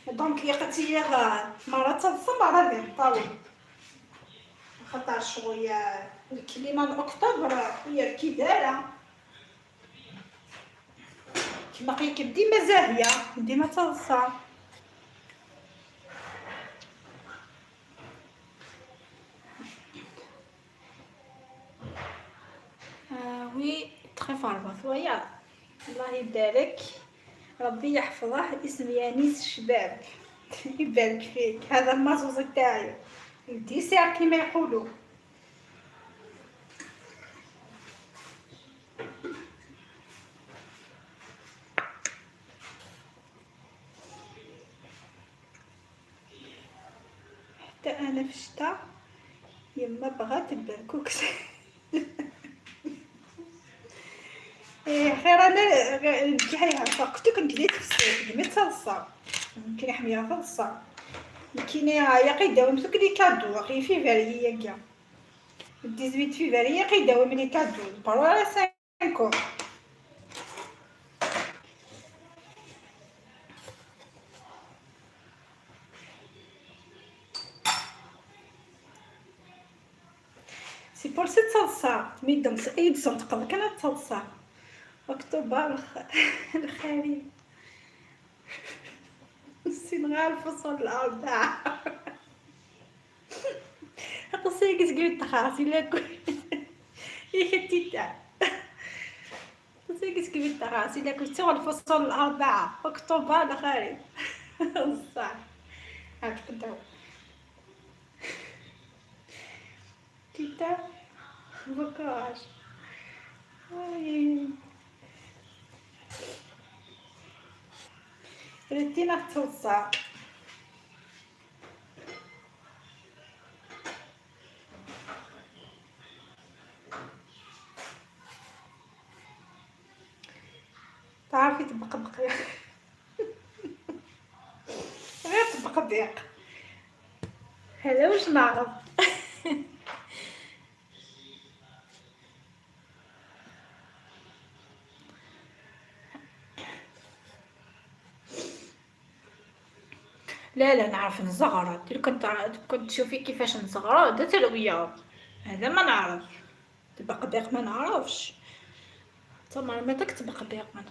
S1: donc يقتي مرة تنص مرة ذي طاوي خاطر شوية ال climat اكتوبر هي كي دايرة كيما قيك ديما زاهية ديما تنصى. oui très fort ويا الله يبارك ربي يحفظه. اسم يانيس الشباب يبارك فيك. هذا المازوز تاعي ال dessert كيما يقولوا. حتى انا في الشتاء يما بغات البركوكس. إيه خير انا نجحيها فقتو كنت بديت في الصيف ديما تلصا يمكن حميها تلصا يمكن يا قيداوم سوك les cadeaux غي فيفري كاع 18 فيفري قيداوم les cadeaux برا 5. c'est pour ça تلصا ميدم ايد صنتقل كانت تلصا اكتوبر الخريف السنغال فصل الأربعة. قصي كتقول تخاص إلا كل يا تيتا قصي كتقول تخاص إلا كنت الفصول الأربعة أكتوبر الخريف. صح هاك تبداو تيتا بكاش. ريتينا توصى تعرفي تبقبقي غير تبقبيق هذا واش نعرف. لا لا نعرف نزغرط. كنت تشوفي كيفاش نزغرط تلويا هذا ما نعرف. تبقبيق ما نعرفش تمر ما تك تبقبيق ما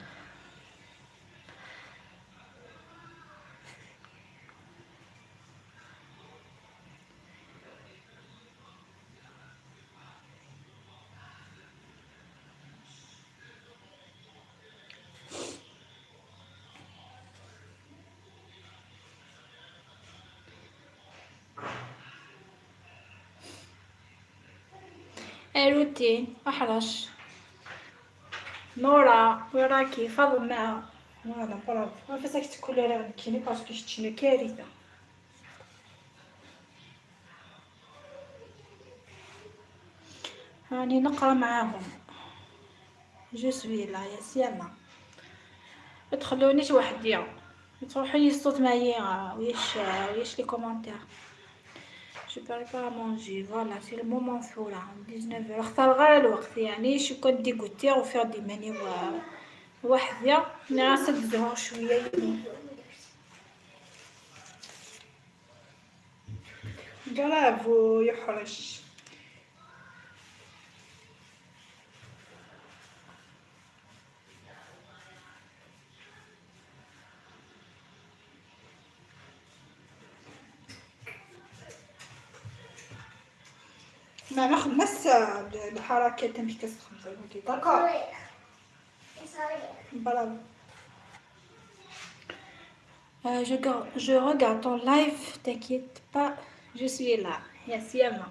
S1: روتين احرش. نورا وراكي فاطمة voilà bravo. عرفتك تكون راه كيني parce que شتينا كارثة. راني نقرا معاهم je suis là يا سيما ما تخلونيش وحدي تروحوا الصوت معايا ويش ويش les commentaires. Je prépare à manger, voilà, c'est le moment là, 19h. اختار غير الوقت يعني je كنت dégoûtée و faire des ماني وحدة نعسل الزهور شوية. برافو يحرش. ما خدمس الحركات مش كتخدم d'accord. Bravo. Je regarde ton live, t'inquiète pas, je suis là. يا سيما.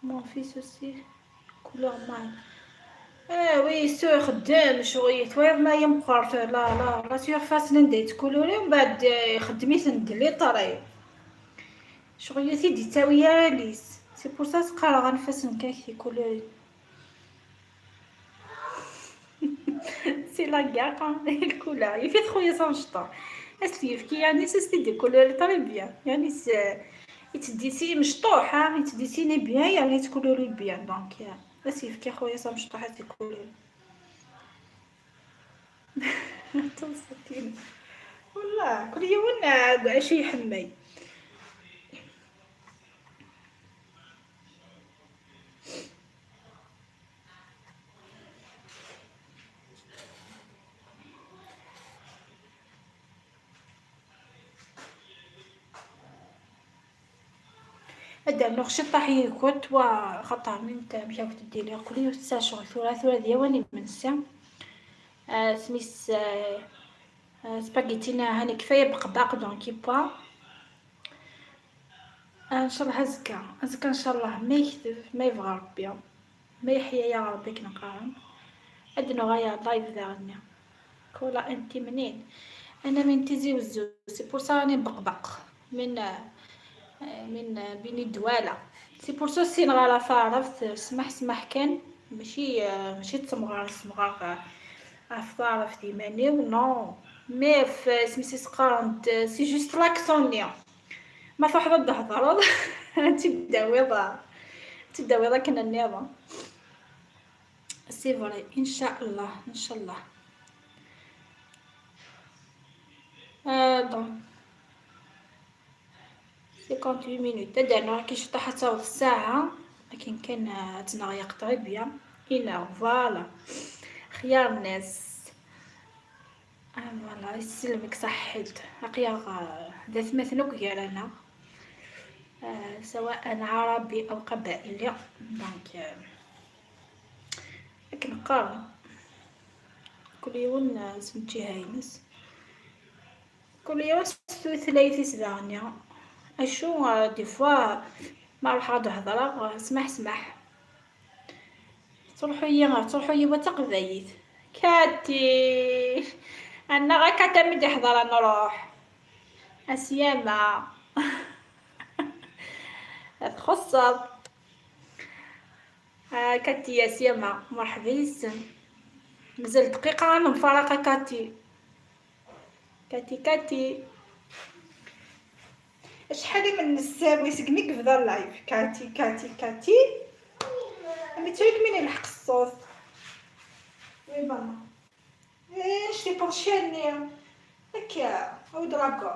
S1: Mon fils aussi, couleur mal. اه oui سو خدام شغل طويل ما يمقر la la la surface نندي تكولوري ومن بعد خدمي les traits شغل سيدي تاوية lisse c'est pour ça تقرا غنفاس نكاك يكولوري. c'est la guerre ال couleur يفيت خويا سانشطا اسليف يعني سي دي couleur très bien يعني يتديسي مشطوح ها يتديسيني bien يعني تكولوري bien donc بس كي خويا مشطوحة تيكولوري. توصلتيني والله كل يوم شي يحمي. هدا نغشي طاحي كنت خطر من مشاو تديري كل يوم شغل ثورة ثورة ديواني من السا سميس سباغيتينا هاني كفاية بقباق donc يبا ان شاء الله هزكا هزكا ان شاء الله ما يكذب ما يبغى ربي ما يحيى يا ربي كنقارن ادنو غايا live ذا كولا. انت منين؟ انا من تيزي وزو c'est pour ça راني بقبق من بين الدواله c'est pour ça سين غالا فارفت سمح سمح كان ماشي تسمغار سمغار عرفت ايماني non mais في سميتي سقارنت c'est juste l'accent ما تروح تهضر تبداوي كنا النظام c'est vrai. ان شاء الله ان شاء الله. Donc 58 minutes تدعنا كي شطح حتى الساعة لكن كان تنغيق très bien une heure voilà خيار الناس. voilà يسلمك صحيت اقيا ذات مثلك ديالنا سواء عربي او قبائلي donc كنقارن كل يوم سمتي هاينس كل يوم ثلاثي سدانيا اشو des fois ما روح غادي هضره سمح سمح تروحوا يا تقبايت كاتي انا غا كتمد حضر نروح اسيامه تخصب كاتي يا سيامه مرحبا يسن مازال دقيقة انا مفارقه كاتي كاتي كاتي. شحال من الساوي سكنيك في ذا ال live كاتي كاتي كاتي مي تريك من يلحق الصوت oui ماما ايش لي بورشيني هكا او دراكو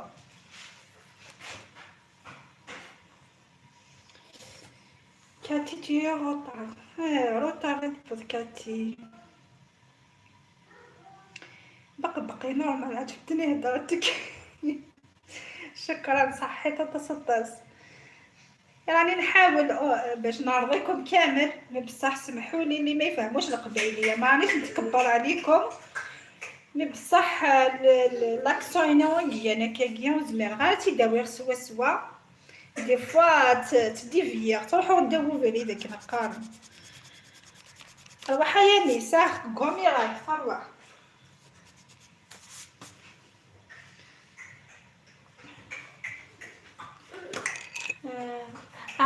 S1: كاتي t'es en retard retard تفض كاتي بقي normal عجبتني هضرتك. شكرا صحيت تصدس راني نحاول باش نرضيكم كامل mais بصح سمحوا لي اللي ما يفهموش القبايليه ما رانيش نتكبر عليكم mais بصح l'accent انا انا كاكيا وزمير غير تيداوي سوا سوا des fois تديفير تروحو نداوو في داك نقارن روح يا نيسا قومي راك تروح.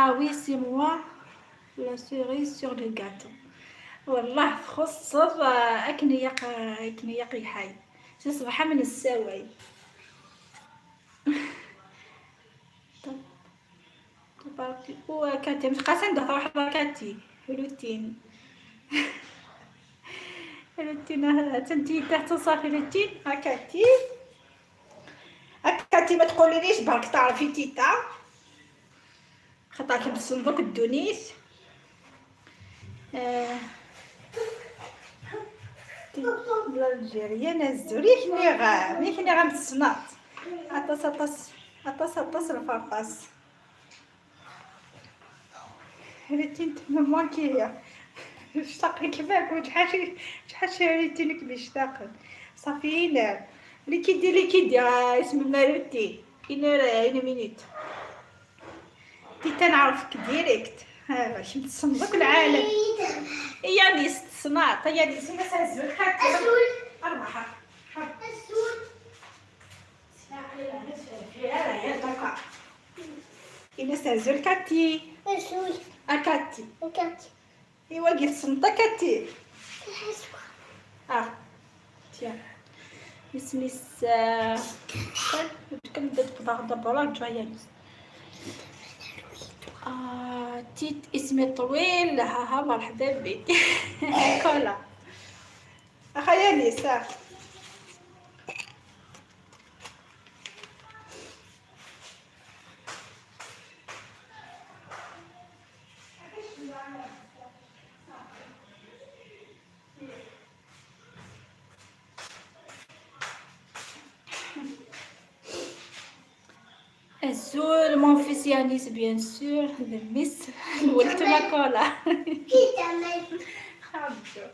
S1: Ah oui, c'est moi la cerise sur le gâteau. والله تخصص اكني يحي صباحا من السواي. تبارك وكاتي مش قاسم ده واحد كاتي روتين روتين تنتي تحت صافي روتين هكاتي هكاتي ما تقوليليش برك تعرفي تيتا خطاك بالصندوق الدونيس. l'Algérienne الزوريك نيغا ميك نيغا متسناط عطاس عطاس عطاس عطاس الفرطاس ريتين مونكي اشتاق كيفاك وشحال شحال شريتينك بيشتاق صافي ليكيدي ليكيدي اسم مالوتي une minute تي تنعرفك direct باش نتصنت العالم يا نيس تصنعت يا نيس ما سازول أربعة إنا سازول كاتي أكاتي إيوا قلت صنطا كاتي تيا اسمي كم بدات دابا جاية تيت اسمي طويل ها ها مرحبا بك كولا اخا نيسا الزول mon fils يانيس bien sûr ميس الولد ما كولا خرجوا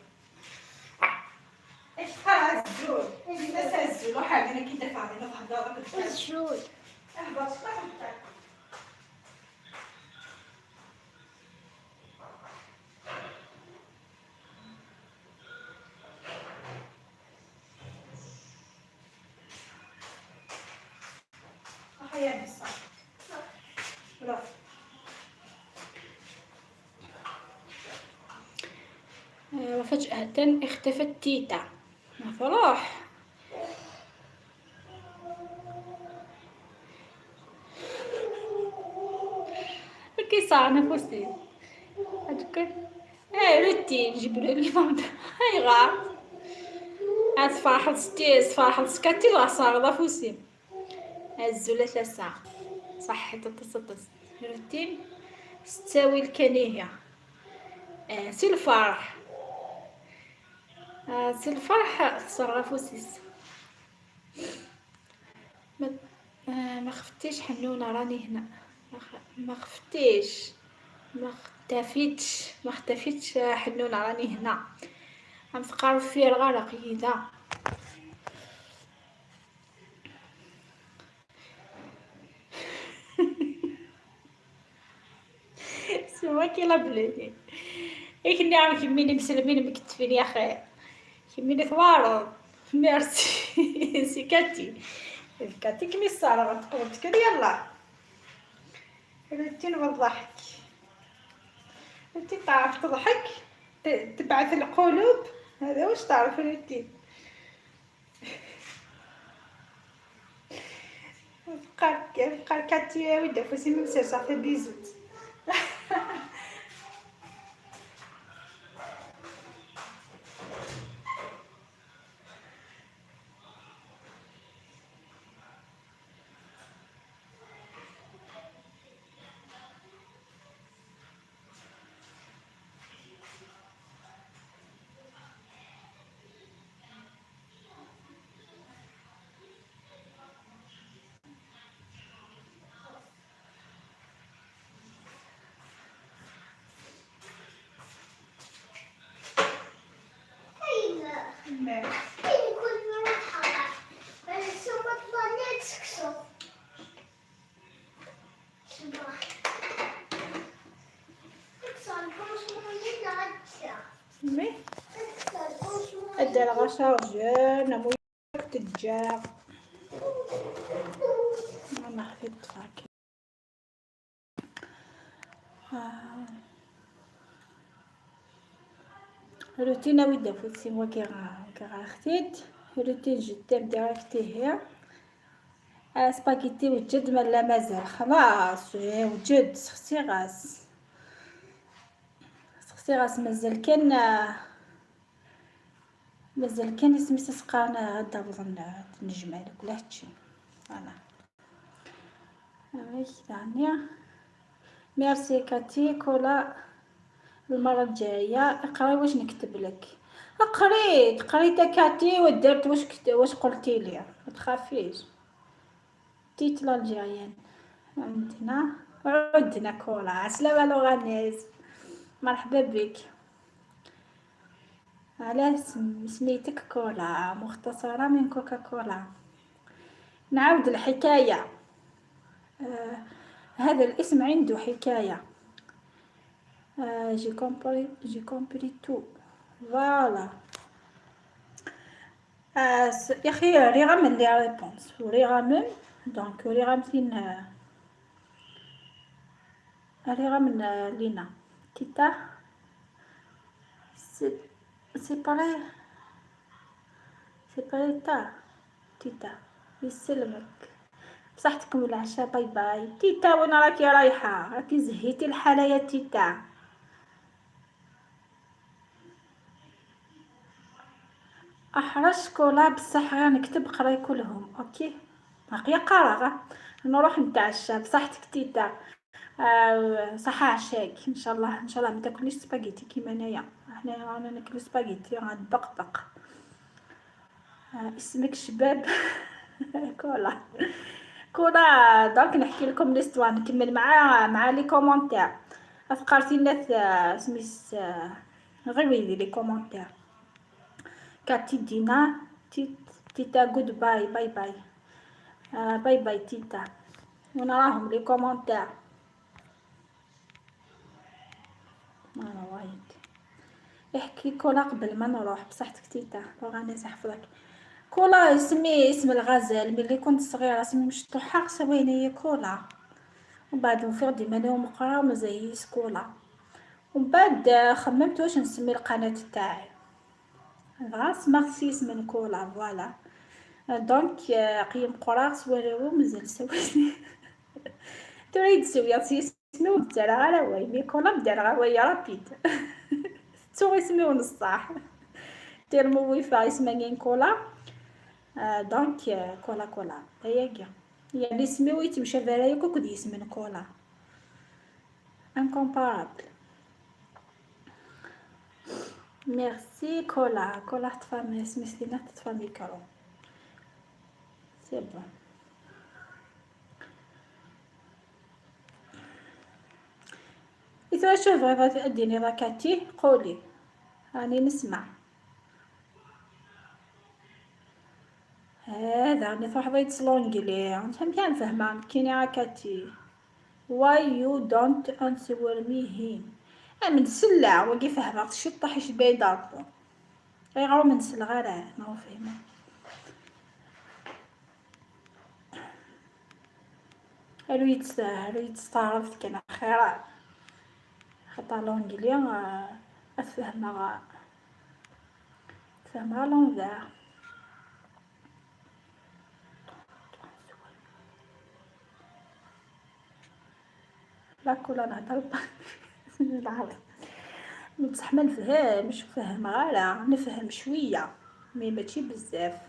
S1: ايش قال الزول الناس الزول واحد انا كي دافع علينا في هضره
S2: الزول
S1: اهبط
S3: وفجأة اختفت تيتا فراح كي صار نفسي أذكر روتين جبرو لي هاي غار عاد فرحت ستيس فرحت سكاتي الغصار ضافوسي الزولة ثلاثة صح تتصدص روتين ستاوي الكنية سي الفرح سي الفرح تصرف وسيس ما خفتيش حنونه راني هنا ما خفتيش ما اختفيتش ما اختفيتش حنونه راني هنا عم تقارب فيا الغرق يدا سوا كي لا بلوني إيه عم كميني مسلمين مكتفين يا خي كميني ثوارض ميرسي سي كاتي كاتي كمي السارة غتقول تكل يلا روتين والضحك روتين تعرف تضحك تبعث القلوب هذا واش تعرف روتين بقى كاتي ودا فوسي ممسير صافي بيزوت أدرغ chargeur نمو تجار أنا خفيت فاكي روتين ويدا فوتسي موا كي غا خديت روتين je t'aime direct هي سباغيتي وجد ما لا مازال خلاص وجد سختي غاس سختي غاس مازال كان مازال كان اسمي سقانا غدا بظن نجمع لك ولا هادشي voilà هاك ثانية ميرسي كاتي كولا المرة الجاية اقراي واش نكتب لك. قريت قريت كاتي ودرت واش قلتي لي، ما تخافيش. تيت l'Algérienne عندنا كولا. عسلامة لوغانيز، مرحبا بك. علاه سميتك كولا؟ مختصرة من كوكا كولا. نعاود الحكاية. هذا الاسم عنده حكاية. J'ai compris tout voilà. يا اخي ريغا من les réponses وريغا من donc ريغا مثلين ريغا من لينا تيتا c'est pas c'est pas تا تيتا يسلمك. بصحتكم العشاء، باي باي. تيتا وين راكي رايحة؟ راكي زهيتي الحالة يا تيتا. احرش كولا بصح غير نكتب قراي كلهم. OK باقية قرا نروح نتعشى. بصحتك تيتا. صحة عشاك ان شاء الله. ان شاء الله ما تاكليش سباغيتي كيما انايا، حنا رانا ناكلو سباغيتي غنبقبق. اسمك شباب. كولا كولا. donc نحكي لكم l'histoire، نكمل مع les commentaires. افكارتي الناس سميت غير les commentaires. كاتي دينا تيتا good bye باي باي. باي باي تيتا. وين راهم les commentaires؟ انا وايد احكي كولا قبل ما نروح. بصحتك تيتا، راني حفظك. كولا اسمي اسم الغزال ملي كنت صغيرة، اسمي مشطوحه سوينا هي كولا. ومن بعد نفيق ديما انا ومقرا مازال كولا. ومن بعد خممت واش نسمي القناة تاعي، غاس مارسي اسم كولا voilà. donc قيم قراص والو مازال سويني تريد سويا اسمي ودار غير واي mais كولا بدار غير واي rapide. تو اسمي ونصح تيرمو ويفا اسمي كولا. donc كولا كولا هي كاع يعني اسمي ويتمشى فرايا كوك اسم كولا incomparable. merci كولا كولا تفهم سميتنا تطفى micro c'est bon. إذا شوف بغيتي تأديني راكاتي قولي راني نسمع. هذا راني تروح بغيت l'anglais نفهم كان نفهمها كاينه راكاتي. Why you don't answer me him؟ من سلة وكي فهمت شي طاح شباي ضربو غير من سلة غير ما هو فهمه. هلو يتستعرف كان خير خاطر l'anglais افهمها فهمها l'envers. لا كولا نهضر العربي بصح ما نفهمش، فهم غير نفهم شوية mais ماشي بزاف.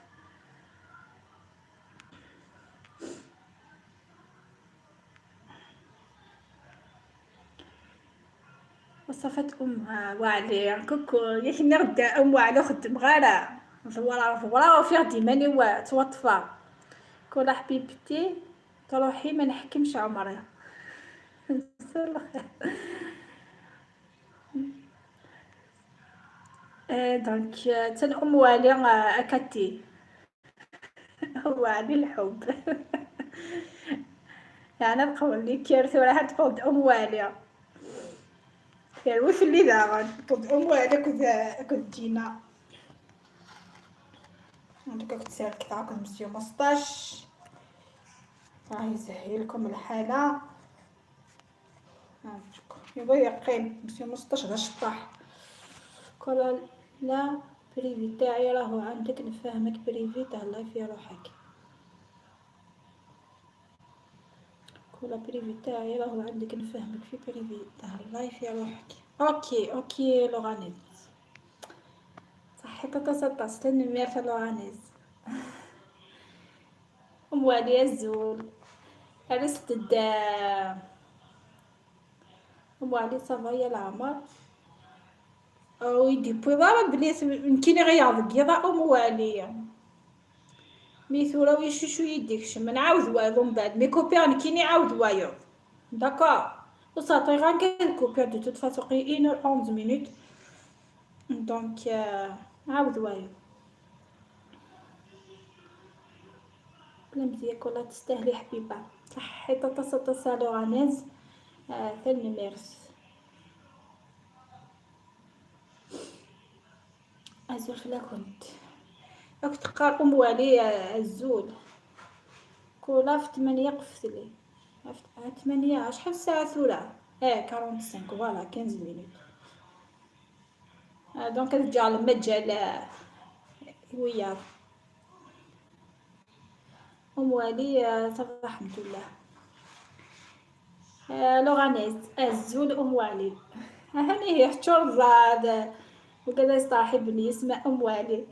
S3: وصفات ام وعلي coucou ياك نغدا ام وعلي خدم غير فورا فورا وفي غدي ماني توطفى. كولا حبيبتي تروحي ما نحكمش عمري. donc تن ام والي اكاتي وعلي الحب. يعني نقول لك كيرث ولا تقول ام والي كيروث اللي ذا تقول ام والي كنت جينا دوكا كنت سالك تاعكم مسيو مسطاش راه يسهل لكم الحالة. يبغى يقيم مسيو مسطاش غير شطاح. كولا لا privé تاعي راهو عندك نفهمك privé تهلاي في روحك. كولا privé تاعي راهو عندك نفهمك في privé تهلاي في روحك. OK OK لوغانيز صحيت تتا ستنمير في لوغانيز. ام والي الزول عرست دا ام علي ça va يا العمر. ويدي بويضا بلي نكيني غير ضكيضا ام والي مي ثورا ويشوشو يديك شم نعاود وايض من بعد مي كوبير نكيني عاود وايض داكور وصافي غير كوبير دو توت فاسون 1 h 11 minutes donc عاود وايض بلا مزيان والله تستاهلي حبيبه صحي طاطا طاطا لوغانيز ثاني ميرس ازول فلا كنت راك تقار ام والي الزول كولا في 8 قفتلي 8 شحال الساعة ثورة 45 voilà 15 minutes donc ترجع المجال ويا ام والي ça va الحمد لله لوغانيز الزول ام والي هاني هي حشور زاد وكذا صاحبني اسمه ام والي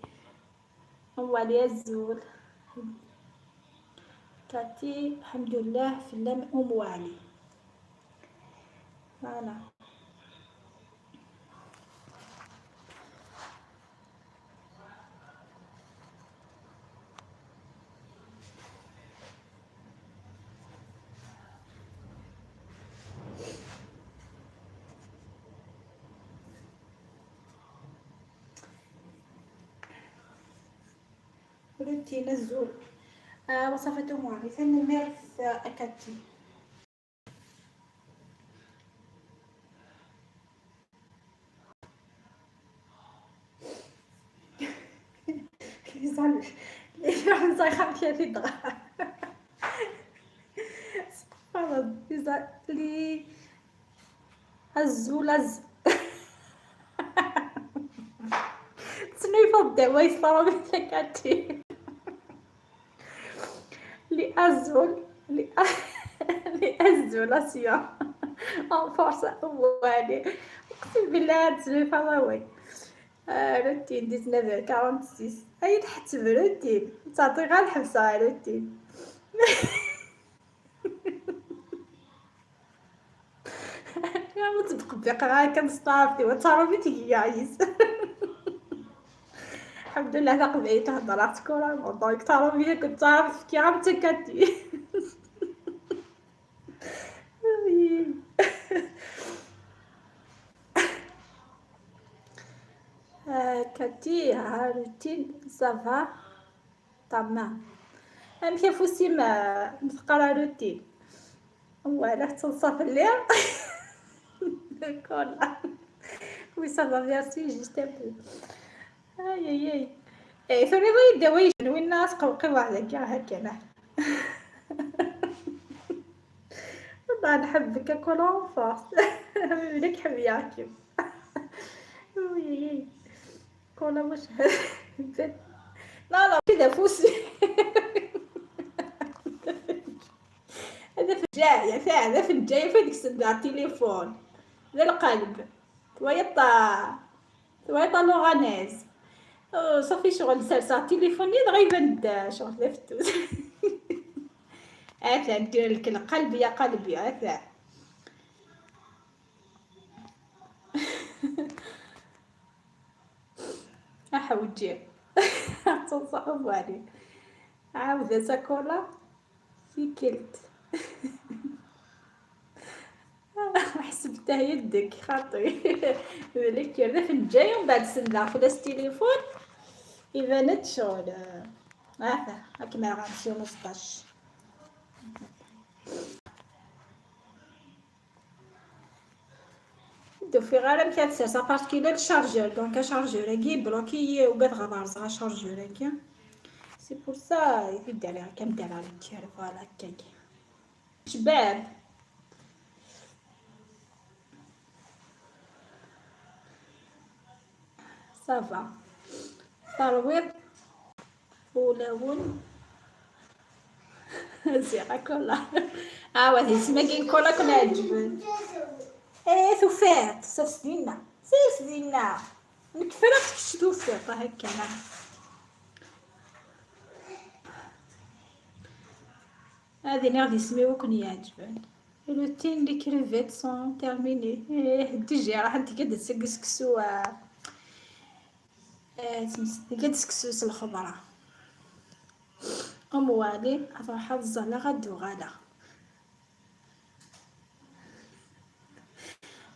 S3: ام والي الزول تاتي الحمد لله في اللم ام والي voilà. روتين الزول وصفة أم علي ثاني ميرث أكاتي لي زال لي الزولز تسنيفو الدواء يصرا كاتي لأزول لأزولاسيون en force والي اقسم بالله تسنيفا واوي روتين 19:46 اي تحتسب روتين تعطي غير الحبسة روتين يا متبقبق غير كنستعرف وتعرفي تيعيس الحمد لله تقبعي تهضر كورة دونك تعرفي كنت تعرف كي عم تكاتي كاتي ها روتين ça va تمام امشي فوسي ما مثقرا روتين ولا تنصف الليل كولا oui ça va merci juste un peu اي اي اي اي ثوري ضي الدوايش وين الناس قوقي واحدة كاع هكا والله نحبك كولون فورس لك حبياكي oui كولا واش لا لا كذا فوسي هذا فجاية هذا فجاية في ديك السنة التليفون ذا القلب تويطا تويطا لوغانيز صافي شغل سالسة تليفوني دغيا يبان شغل فتوس اثا ندير لك القلب يا قلبي اثا احوجي تصعب علي عاودة تاكولا في كلت حسبتها يدك خاطري لك هذا فنجاي ومن بعد سنة خلاص التليفون يبانت شغل هاكا ما غنمشيو 16 دوفي غير مكاتسرسا parce que لا ال chargeur donc chargeur كي bloqué وقاد غادارز chargeur كي c'est pour ça يدي عليها كندير على التير voilà هكاك شباب ça va ترويض ولون زيغا كولا وهي تسمى كاين كولا كنا عجبن ايه ثوفات سير سير نكفرك توفات هكا هذه اللي غادي يسميو كون يعجبن روتين les crevettes sont terminées ايه ديجي راح انت كده تسقسكسو
S1: تمسدقد سكسوس الخضرة أم والي أروح الزلا غد وغلا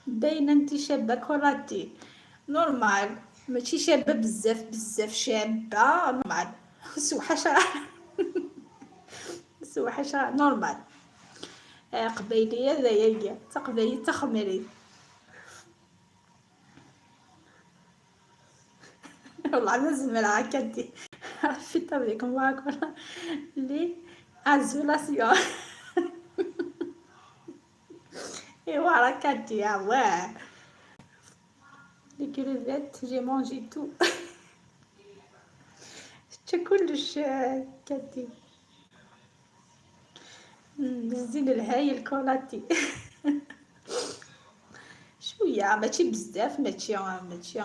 S1: باينة انتي شابة كولاتي normal، ماشي شابة بزاف بزاف، شابة normal. سوحشة سوحشة normal. قبايلية ذايا تقبايلية تخمري. والله لازم العكادي عرفتي avec moi les isolation. ايوا راه كادي واه les crevettes j'ai mangé tout. شتا كلش كادي الزين الهايل كولاتي. شوية ماشي بزاف، ماشي ماشي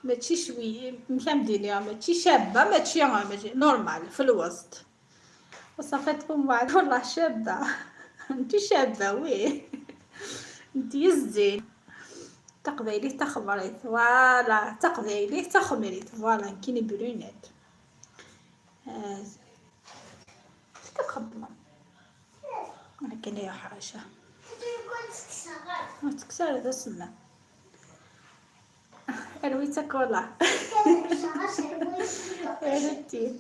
S1: ماشي شوية مكمدينيها، ماشي شابه، ماشي ماشي normal في الوسط. وصفات ام والله شابه. انتي شابه oui، انتي الزين. تقبايلي تخمريت voilà، تقبايلي تخمريت voilà. كاين brunette تخدم ولكن يا حاجة ما تكسر هذا السنة رويتا كولا روتين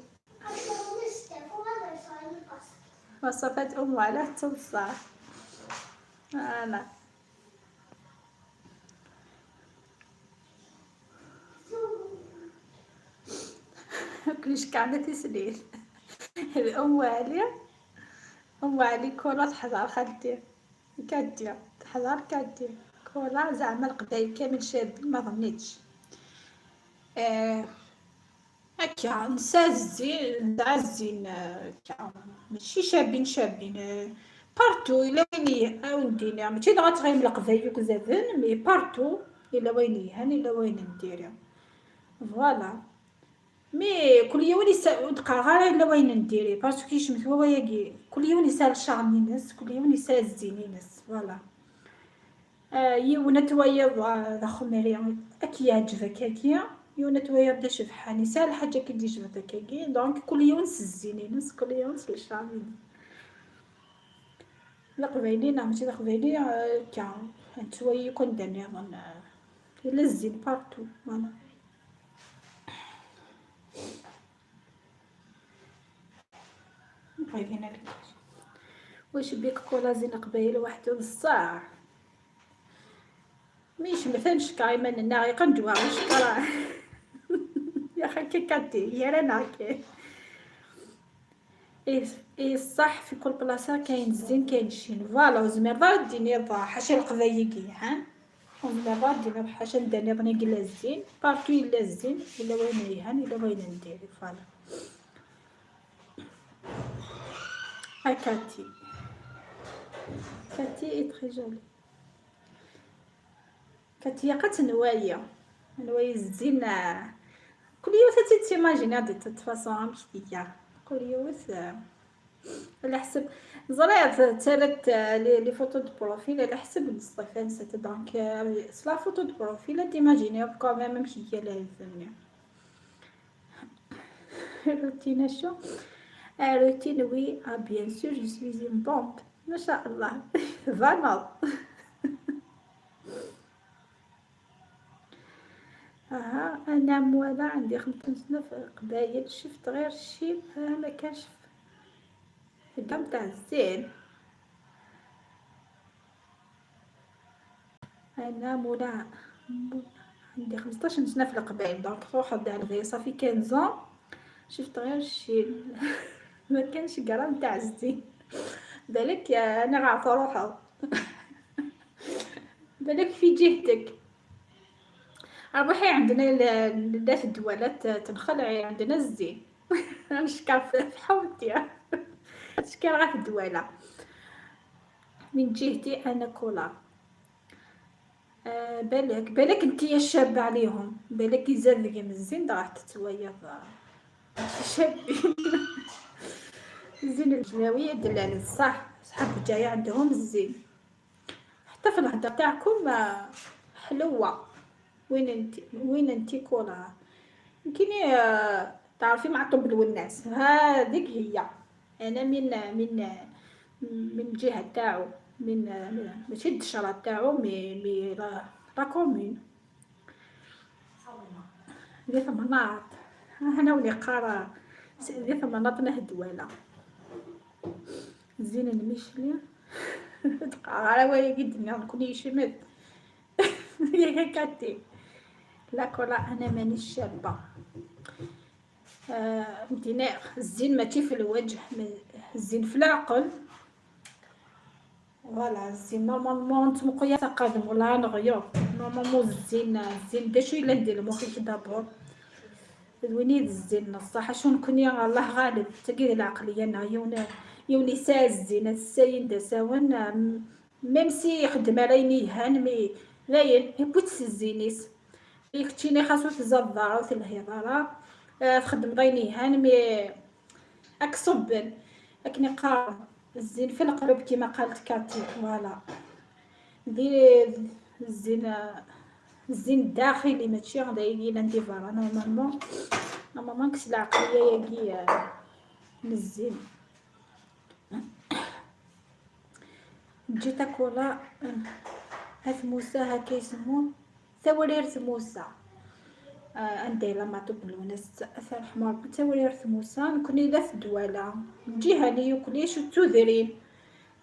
S1: وصفات ام على تنصح. انا كلش كعنا تسليل. الام علي، ام علي كولا تحضر خالتي كادية تحضر كادية كولا. زعما القبايل كامل شاب ما ظنيتش. هكا نسا الزين، نسا الزين هكا ماشي شابين شابين partout الا وين وندينا ماشي دغا تغيم القبايل وكزادن mais partout الا وين يهان الا وين ندير voilà. mais كل يوم تقرا غير الا وين نديري parce que كيشمت هو ياكي كل يوم يسال ال charme ناس، كل يوم يسال الزين ناس voilà. يونا توايا خميري اكي يعجبك هكيا يونا توايا بدا شبحاني سال حاجة كي تجي جبتك هكي donc كل يوم الزين ناس، كل يوم ال charme. القبايلين ماشي القبايلي كا نتوايا يكون داني ظن الا الزين partout voilà. طيبين لك واش بيك كولا زين قبايل وحده بصح ميش مثلا شكايما نا يقندوا شكرا يا خي كي كاتي يا رانا كي اي صح. في كل بلاصة كاين الزين كاين الشين voilà. وزمير ضار ديني ضا حاشا القبايل ها وزمير ضار ديني حاشا نداني ضني قلا الزين partout الا الزين الا وين يهان الا وين نديري voilà. Cathy. Cathy est très jolie. Cathy قات نوايا نوايا الزين كل يوم t'imagines de toute façon مشتيا كل يوم على حسب زريت تالت les photos de profil على حسب الصفات c'était donc la photo de profil t'imagines quand même مشي لازمني روتين شو روتين oui ah bien sûr je suis une bombe ما شاء الله فانال. انا موالا عندي 50 سنة في القبايل شفت غير الشيب ما كانش الدم تاع الزين. انا مولا عندي 15 سنة في القبايل donc روح على الغير صافي 15 شفت غير الشيب ما كانش كرام تاع الزين. بالك انا غاعطى روحه بالك في جهتك روحي عندنا لا في الدوالات تنخلعي عندنا الزين. نشكر في حومتي نشكر غير في الدوالة. من جهتي انا كولا بالك بالك انتيا الشابة عليهم، بالك يزاد من الزين راح تتويض شابين. الزين الجناوية دلال صح، صحاب الجاية عندهم الزين حتى في الهضرة تاعكم حلوة.
S3: وين انت، وين انت كولا؟ يمكن تعرفي معطوب الوناس، هذيك هي. انا من الجهة تاعو، من ماشي الدشره تاعو، mais la commune ذي ثمناط. هنا ولي قرا ذي ثمناط نهدوالا زين المشلي تقرا ويا قدنا نكون يشمت يا كاتي. لا كولا انا مانيش شابه. دينار الزين ماشي في الوجه، الزين في العقل. voilà الزين normalement تمقيا تقادم ولا نغير normalement. الزين الزين دا شو الا ندير مخي d'abord ويني الزين الصح شو نكوني الله غالب تاكيد العقلية نا يوني سا الزين الساين دا ساون même si يخدم على ينيهان mais لاين يبوت الزينيس يكتشيني خاصو تزاد وتلهي تخدم ضينيهان mais اكصبن اكني قارن الزين في القلب كيما قالت كاتي. voilà دي الزين الزين الداخلي ماشي غادا يجي ندي voilà normalement normalement كس العقلية ياكي الزين. تجي تاكولا هات موسى هكا يسموه ثوريرت موسى. عندي لا معطوب الوناس اثر حمار ثوريرت موسى نكوني لا الدواله الجهة لي يكليش تودرين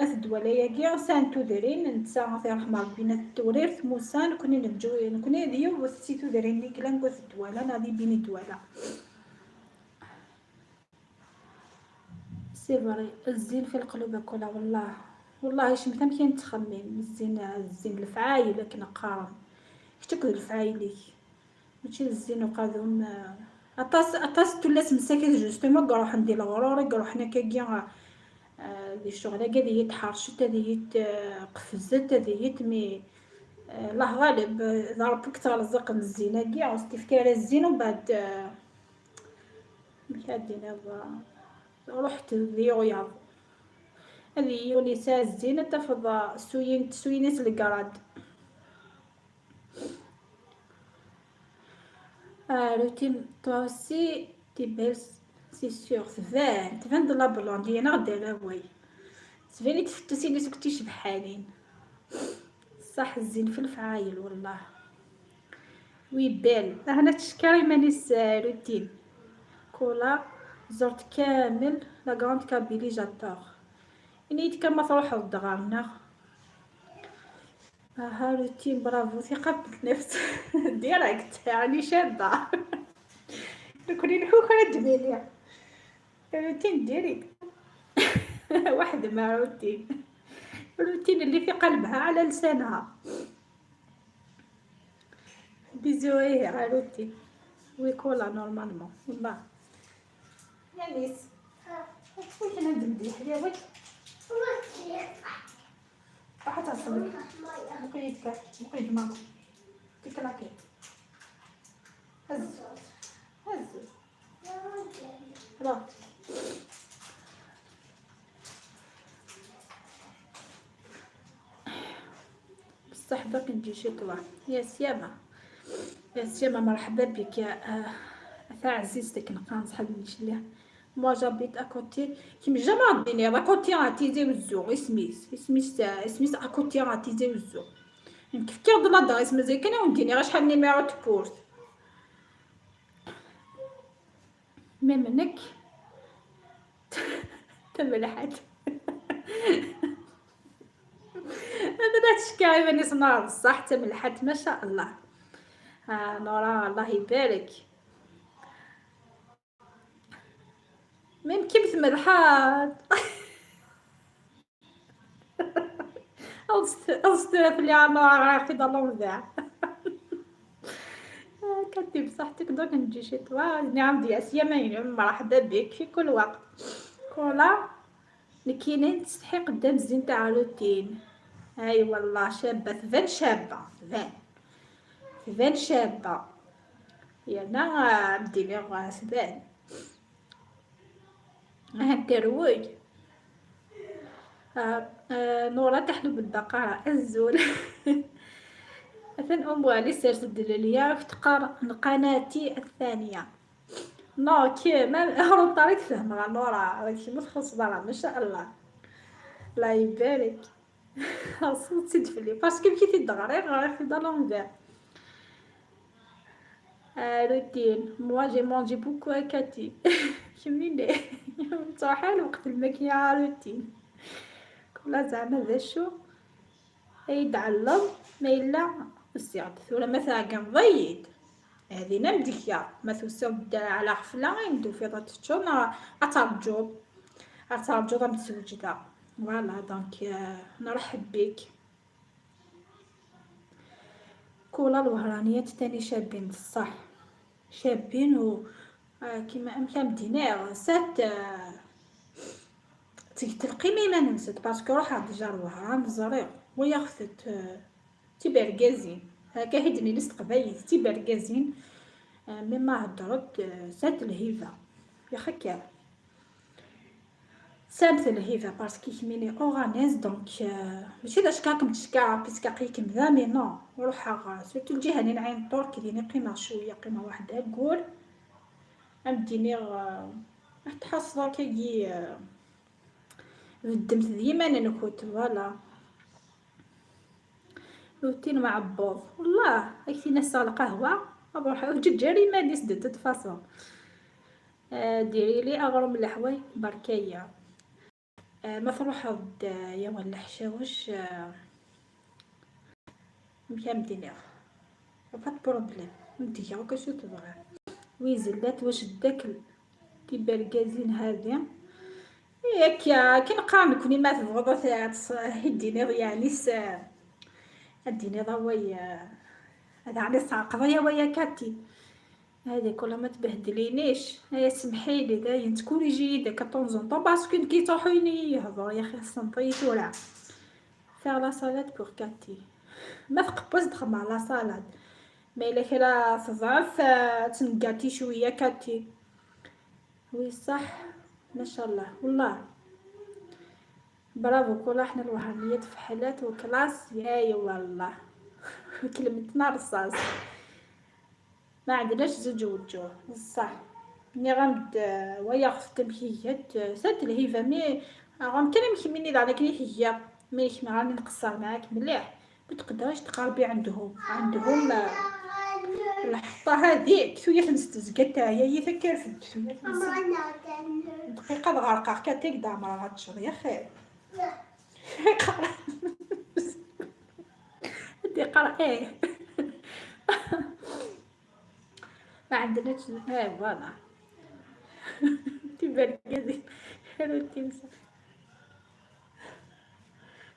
S3: اث الدواله ياكي سان تودرين نتا غير حمار بين توريرت موسى نكوني نجو نكوني ديو سي تودرين لي كلان كوث الدواله نادي بين الدواله. c'est vrai الزين في القلوب كلها والله والله شمتها كاين تخمم الزين الزين الفعايل لكن قارن كتاكل الفعايليك ماشي الزين وقادهم. اطاس تولاس مساكن justement كروح ندير الغرور كروح حنا كاكي دي الشغل هكا دي تحرشت هذه قفزت هذه mais الله غالب ضربك ترزق الزين كاع وستفكار الزين ومن بعد مكادينا رحت ذي هذه يوني الزين تفض سوين سوينيس الكراد. روتين toi aussi t'es belle c'est sûr. تبان تبان د la blonde انا غدا لا oui تباني تفتسي لي سكتيش بحالين صح الزين في الفعايل والله. oui belle هنا تشكري مانيس روتين كولا زرت كامل la grande Kabylie j'adore. يعني كما تروح للدغارنا. ها روتين برافو ثقة بالنفس directe يعني شابة نكوني نحوك دميليا روتين direct واحد ما روتين روتين اللي في قلبها على لسانها. bisous ايه روتين oui كولا normalement والله. يا نيس وين ندمدي حلاوة راح تعصبك مقيدك مقيد ماما تكلاكي هز هز لا بصح باقي نجي شي طلع. يا سيامة يا سيامة مرحبا بك يا ثا عزيزتك نبقى نصحاب نشليها. moi j'habite à côté كيما jamais ديني à côté à تيزي وزو اسميس اسميس اسميس à côté à تيزي وزو كيف كيرد l'adresse مازال كان ونديني غير شحال numéro porte même منك تملحت. هذا لا تشكي بني صنع الصح تملحت ما شاء الله. نورا الله يبارك. même كيف ملحات أصدر في اللي عنا في ضلال ذا كاتب بصحتك دوك نجي شي توا نعم دي سيما مرحبا بك في كل وقت. كولا لكينين تستحي قدام الزين تاع روتين. اي والله شابه تبان شابه تبان تبان شابه يانا بدي تبان هندروي. نورا تحلب البقرة الزول. مثلا ام علي سيرت الدلالية تقرا قناتي الثانية. نو كي ما هرب طريق فهم راه نورا راك ما تخلص راه ما شاء الله الله يبارك. صوت تدفلي parce que كي تدغري غير في l'envers. روتين moi j'ai mangé beaucoup كاتي كميني تروح الوقت الماكية روتين كل زعما ذا شو يتعلم ما الا وسيعد ولا مثلا كنضيد هذه نمدكيا ما توسع على غفلة غيندو في تشون اترجو اترجو متزوجة. voilà donc نرحب بك. كولا الوهرانيات تاني شابين بصح شابين و كيما امكان دينار سات تلقي ما ننسد parce que روح déjà الوهران زريق وياخذت تيبركازين هكا هيدني نست قبايل تيبركازين مما هضرت سات الهيفا يا خكا سامت الهيفا parce que كميني oranaise donc ماشي لاش كاكم تشكا parce que قيكم ذا mais non روح surtout الجهة اللي نعين طور كي قيمة شوية قيمة واحدة قول امديني راح تحصل كي بدمت ديما نكوت voilà روتين مع بوض والله هاك ناس القهوة نروح جري ما نيس de toute façon. ديري لي اغرم الحواي بركيه. ما تروح يا ولا حشاوش مكان دينير pas problème نديها وكاش تبغى ويزلات واش داك تيبركازين هذه ياك كي نقرا نكوني ما تبغض هديني يعني اديني ضوي هذا على قضية ويا كاتي هذه كلها ما تبهدلينيش. هيا سمحي لي داين تكوني جيدة كطونزون طون parce que كي تروحيني يهضر يا اخي السنطيت ولا faire la salade pour كاتي ما تقبوز دخل مع la salade mais الا كلا تضعف تنقاتي شوية كاتي oui صح ما شاء الله والله برافو. كل احنا الوهرانيات فحلات و classe ياي والله كلمتنا رصاص ما عندناش زوج وجوه صح. ملي غنبد ويا خفت مكيات سات الهيفا mais غنكلم كيميني على كي هي mais كيما راني نقصر معاك مليح ما تقدريش تقربي عندهم الحطه هذيك ثوية تنستزكا تا هي تكرفد دقيقة غرقه كاتيك دامرا غتشر يا خير قرا ايه ما عندناش ايه voilà تبان كذي روتين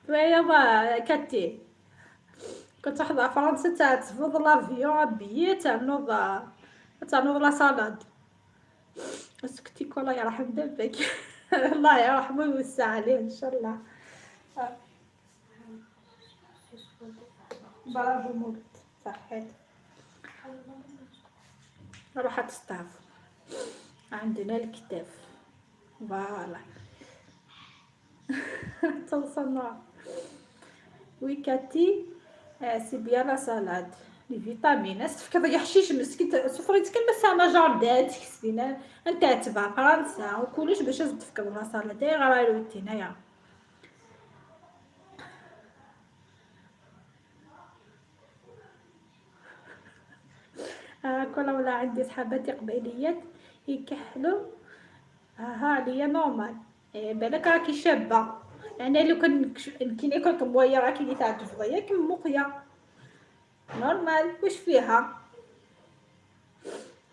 S3: ويا كاتي كنت حدا فرنسا تاع تفوض l'avion billet تاع نوض la salade اسكتي كولا يرحم بابك الله يرحمه ويوسع عليه ان شاء الله. برافو مولد صحيت نروح تستاف عندنا الكتاف voilà توصلنا. oui كاتي c'est bien la salade les vitamines تفكر يا حشيش مسكين سفريت كلمة سما جاردات كسينا انت تبع فرنسا وكلش باش تفكر la salade غير روتين يا كل ولا عندي صحاباتي قبيليات يكحلوا ها عليا normal. بالك راكي شابه يعني لو كان كي ناكل كمويه راكي اللي تعجب ياك مقيه normal واش فيها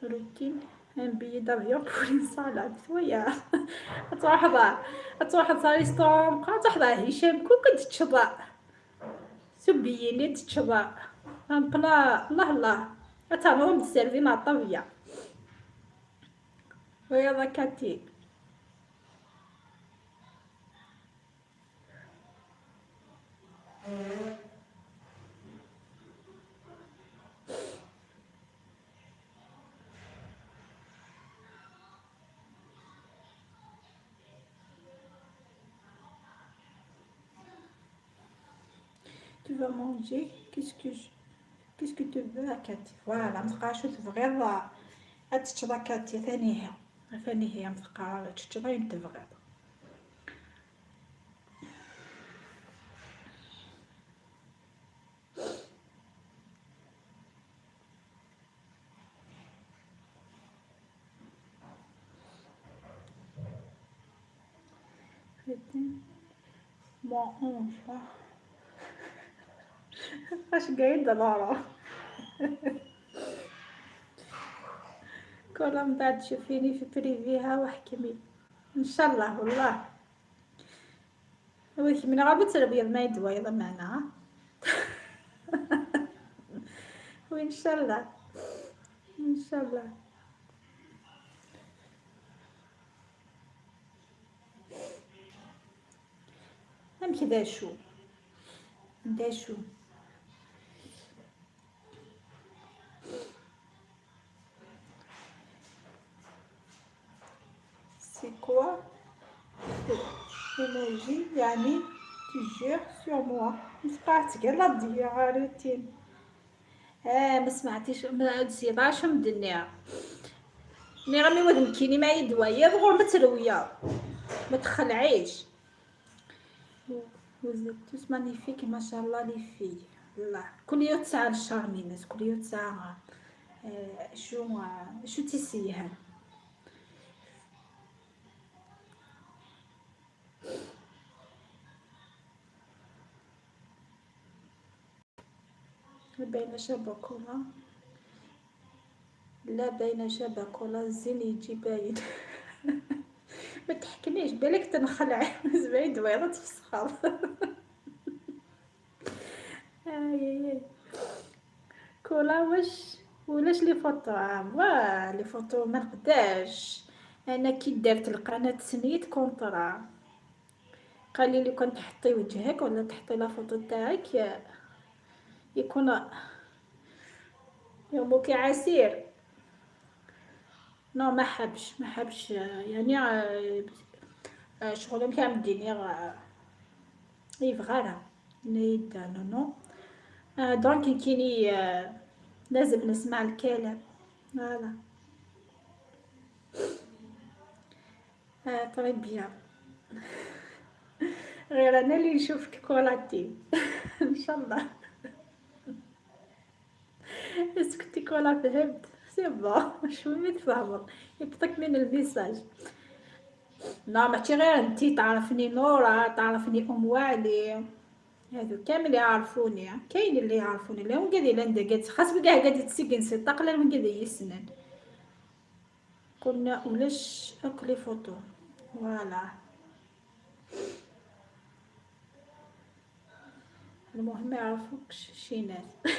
S3: روتين un billet d'avion pour une salade شوية تروح تروح restaurant تحضر هشام كون كنت تشضع سبيني تشضع un plat الله الله تنوض تسيرفي مع الطبيعة ويلا كاتي. Tu vas manger? Qu'est-ce que je
S1: Qu'est-ce que tu veux كاتي؟ Voilà متبقاش تبغيض تشضا كاتي ثاني هي ثاني هي متبقى تشضا ين تبغيض. Moi, enfin. اش قايل دلارة كل من بعد تشوفيني في privé ها وحكمي ان شاء الله. والله من غابت الابيض ما يدوى معنا وان شاء الله ان شاء الله. امشي داشو داشو c'est quoi émoji يعني tu jures sur moi نتقعت قال لا روتين. ما سمعتيش ما تزيداش من الدنيا مي غامي واد مكيني ما يدوى يضغر ما ترويا ما تخلعيش. Vous êtes tous magnifiques ما شاء الله les filles. الله كل يوم تسعة الشارمينات كل يوم تسعة شو شو تيسيها. بين شبكولا لا بين شبكولا الزين يجي باين ما تحكميش بالك تنخلع زباين دويرة تفسخر. اي اي كولا واش ولاش les photos؟ واه les photos ما نقداش انا كي درت القناة سنيت contrat قال لي لو كان تحطي وجهك ولا تحطي la photo تاعك يكون يومك عسير. non ما حبش ما حبش يعني شغل كامل الدنيا يبغى نيد non non donc كيني لازم نسمع الكلام. Voilà très bien غير انا اللي نشوفك كولاتي ان شاء الله. اسكتي كولا فهمت c'est bon شو مي تفهموا يبطك من ال message. لا ماشي غير انتي تعرفني نورا تعرفني ام وعلي هادو كامل يعرفوني. كاين اللي يعرفوني لا وين قاعد لاند خاص بكاع قاعد تسكن سي طاقله وين قاعد يسنن قلنا ولاش اكلي photos. Voilà المهم ما يعرفوكش شي ناس.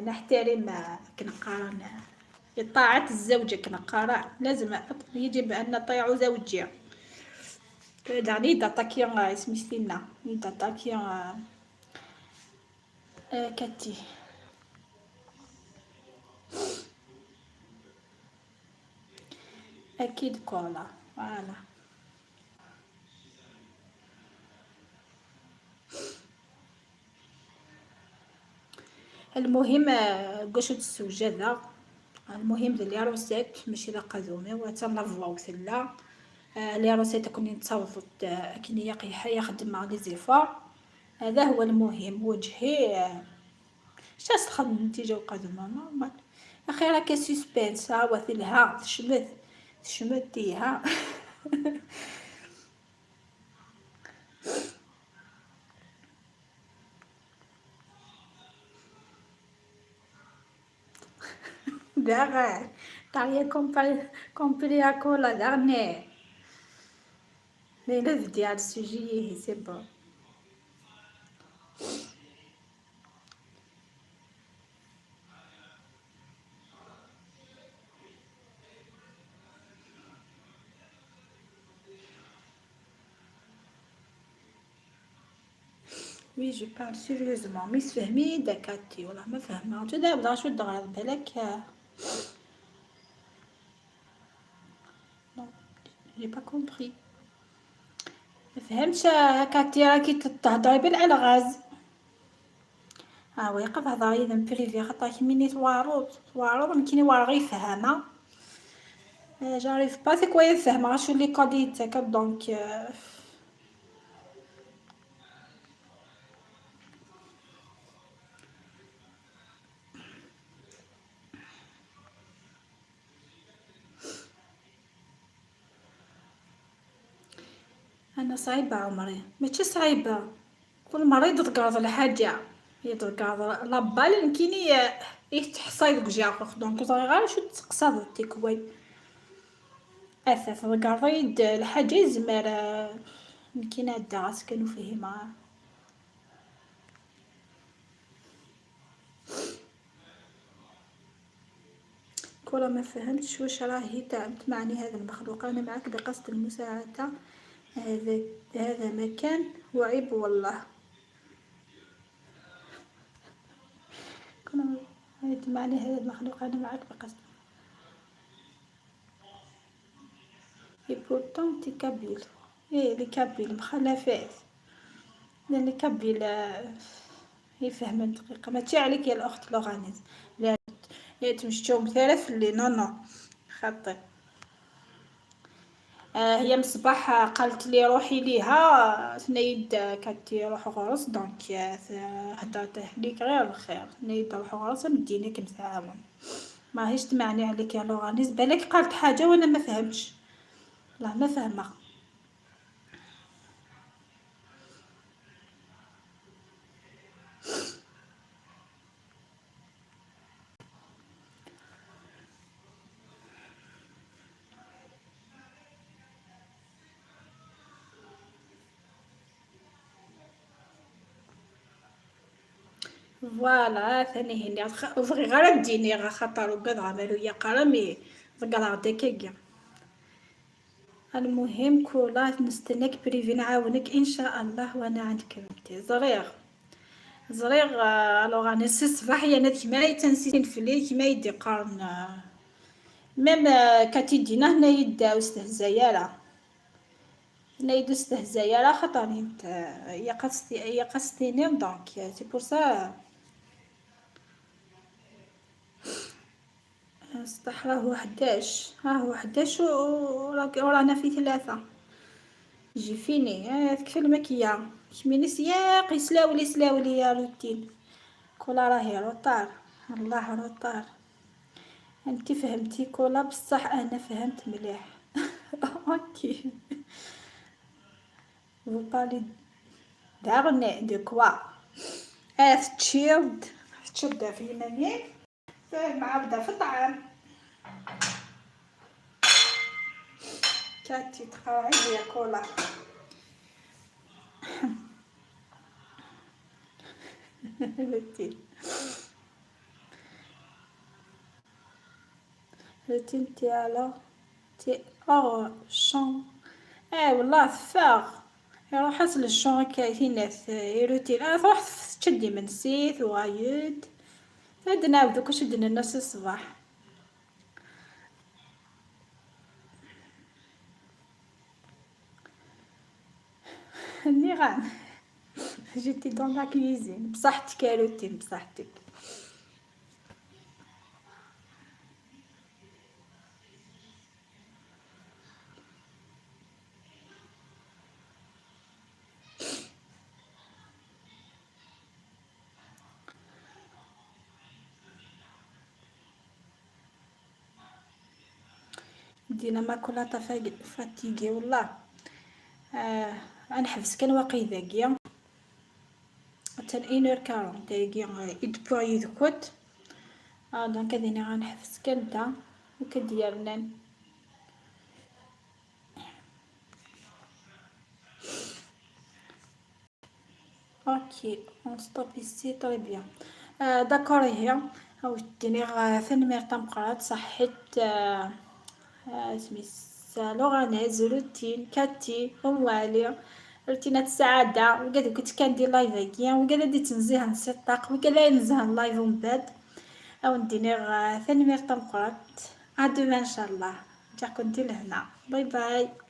S1: نحترم كنقارن طاعة الزوجة كنقارع لازم يجب أن نطيع زوجي. دعني داتاكي سميتينا داتاكي كاتي. أكيد كولا. Voilà المهم قشة السوجة المهم les recettes ماشي لا قادومي وتا لا فواو ثلا les recettes كوني نتصوفت كني يخدم مع les efforts. هذا هو المهم. وجهي شاس تخدم النتيجة وقادومة normal. اخي راه suspense ها وثلها تشمت تشمتيها. داغ t'as rien compris à quoi dernière ليلة ديال ال sujet c'est bon. Oui je parle sérieusement mais تفهمي داكاتي والله ما فهمت دابا شو الدغرا بالك. Non j'ai pas compris ما فهمتش كاتي راكي تهضري بالالغاز.
S3: ويقف هضر إذا privé خاطر كيميني تواروض تواروض مكيني وار غير فهمة j'arrive pas c'est quoi فهمة غا شو les codes تاعك donc انا صعيبة عمري ماشي صعيبة كل مرة يتقرض الحاجة يتقرض la balle نكيني يتحصاي دوك جاقوخ donc زغي غير شو تقصاد تيكوي اثاث تقرض الحاجة يزمر نكينا عدا غاس كانو فيهما. كولا ما فهمتش واش راهي تمعني هذا المخلوق. انا معك بقصد المساعدة، هذا مكان وعيب والله. كنا تمعني هذا المخلوق، انا معك بقصد et pourtant t'es kabyle. ايه les Kabyles مخالفات، les Kabyles يفهم دقيقة. ماشي عليك يا الاخت l'oranaise، لا تمشيو مثالث اللي non non خاطئ. هي من الصباح قالت لي روحي ليها ثنيد كاتي روح غرس، donc هدرت ليك غير الخير. ثنيد روح غرس مديني كنتعاون، ماهيش تمعني عليك يا l'oranaise. بالك قالت حاجة وانا ما فهمتش، والله ما فاهمه. voilà ثاني هني بغي غير ديني غا خاطر وكاد غامالو يا قرامي ضقرا داكاكيا. المهم كولا نستناك privé نعاونك ان شاء الله وانا عند كلمتي. زريغ زريغ alors انا سي الصباح انا كيما تنسيتين في الليل كيما يدي قارن même كاتي دينا هنا يدا استهزايا هنا يدو استهزايا خاطر يا قصتيني donc c'est pour ça. السطح راه 11، ها هو 11 ورانا في 3. j'ai fini تكفي الماكية كميني سياق يسلاولي يسلاولي يا روتين. كولا راهي retard، الله retard. انت فهمتي كولا بصح انا فهمت مليح. OK vous parlez d'arnais de quoi؟ تشيلد تشيلد في يماني معبدة في الطعام. كاتي تقاعد يا كولا. روتين روتين t'es alors t'es hors champ. والله فاغ يروح لل champ كاينات روتين. انا تروح تشدي من سيث وغايد هاد نعاودو كاش درنا الناس الصباح. نيغان j'étais dans la cuisine. بصحتك يا روتين بصحتك. دينا ماكولاتا fatiguée والله. غنحبس كان واقي ذاكيا حتى 1h40 تاكي يدبو يذكوت. donc هاديني غنحبس كان دا وكديرنا. OK on stoppe ici très bien. d'accord هي ديني ثاني تمقرات صحيت. سميت l'oranaise روتين كاتي ام علي روتينات السعادة. وكذا كنت كندير live كيا وكذا ديت نزيها نسيطاق وكذا نزها ال live ومن بعد او نديني ثاني تمقرات. à demain ان شاء الله. جا كنتي لهنا. bye bye.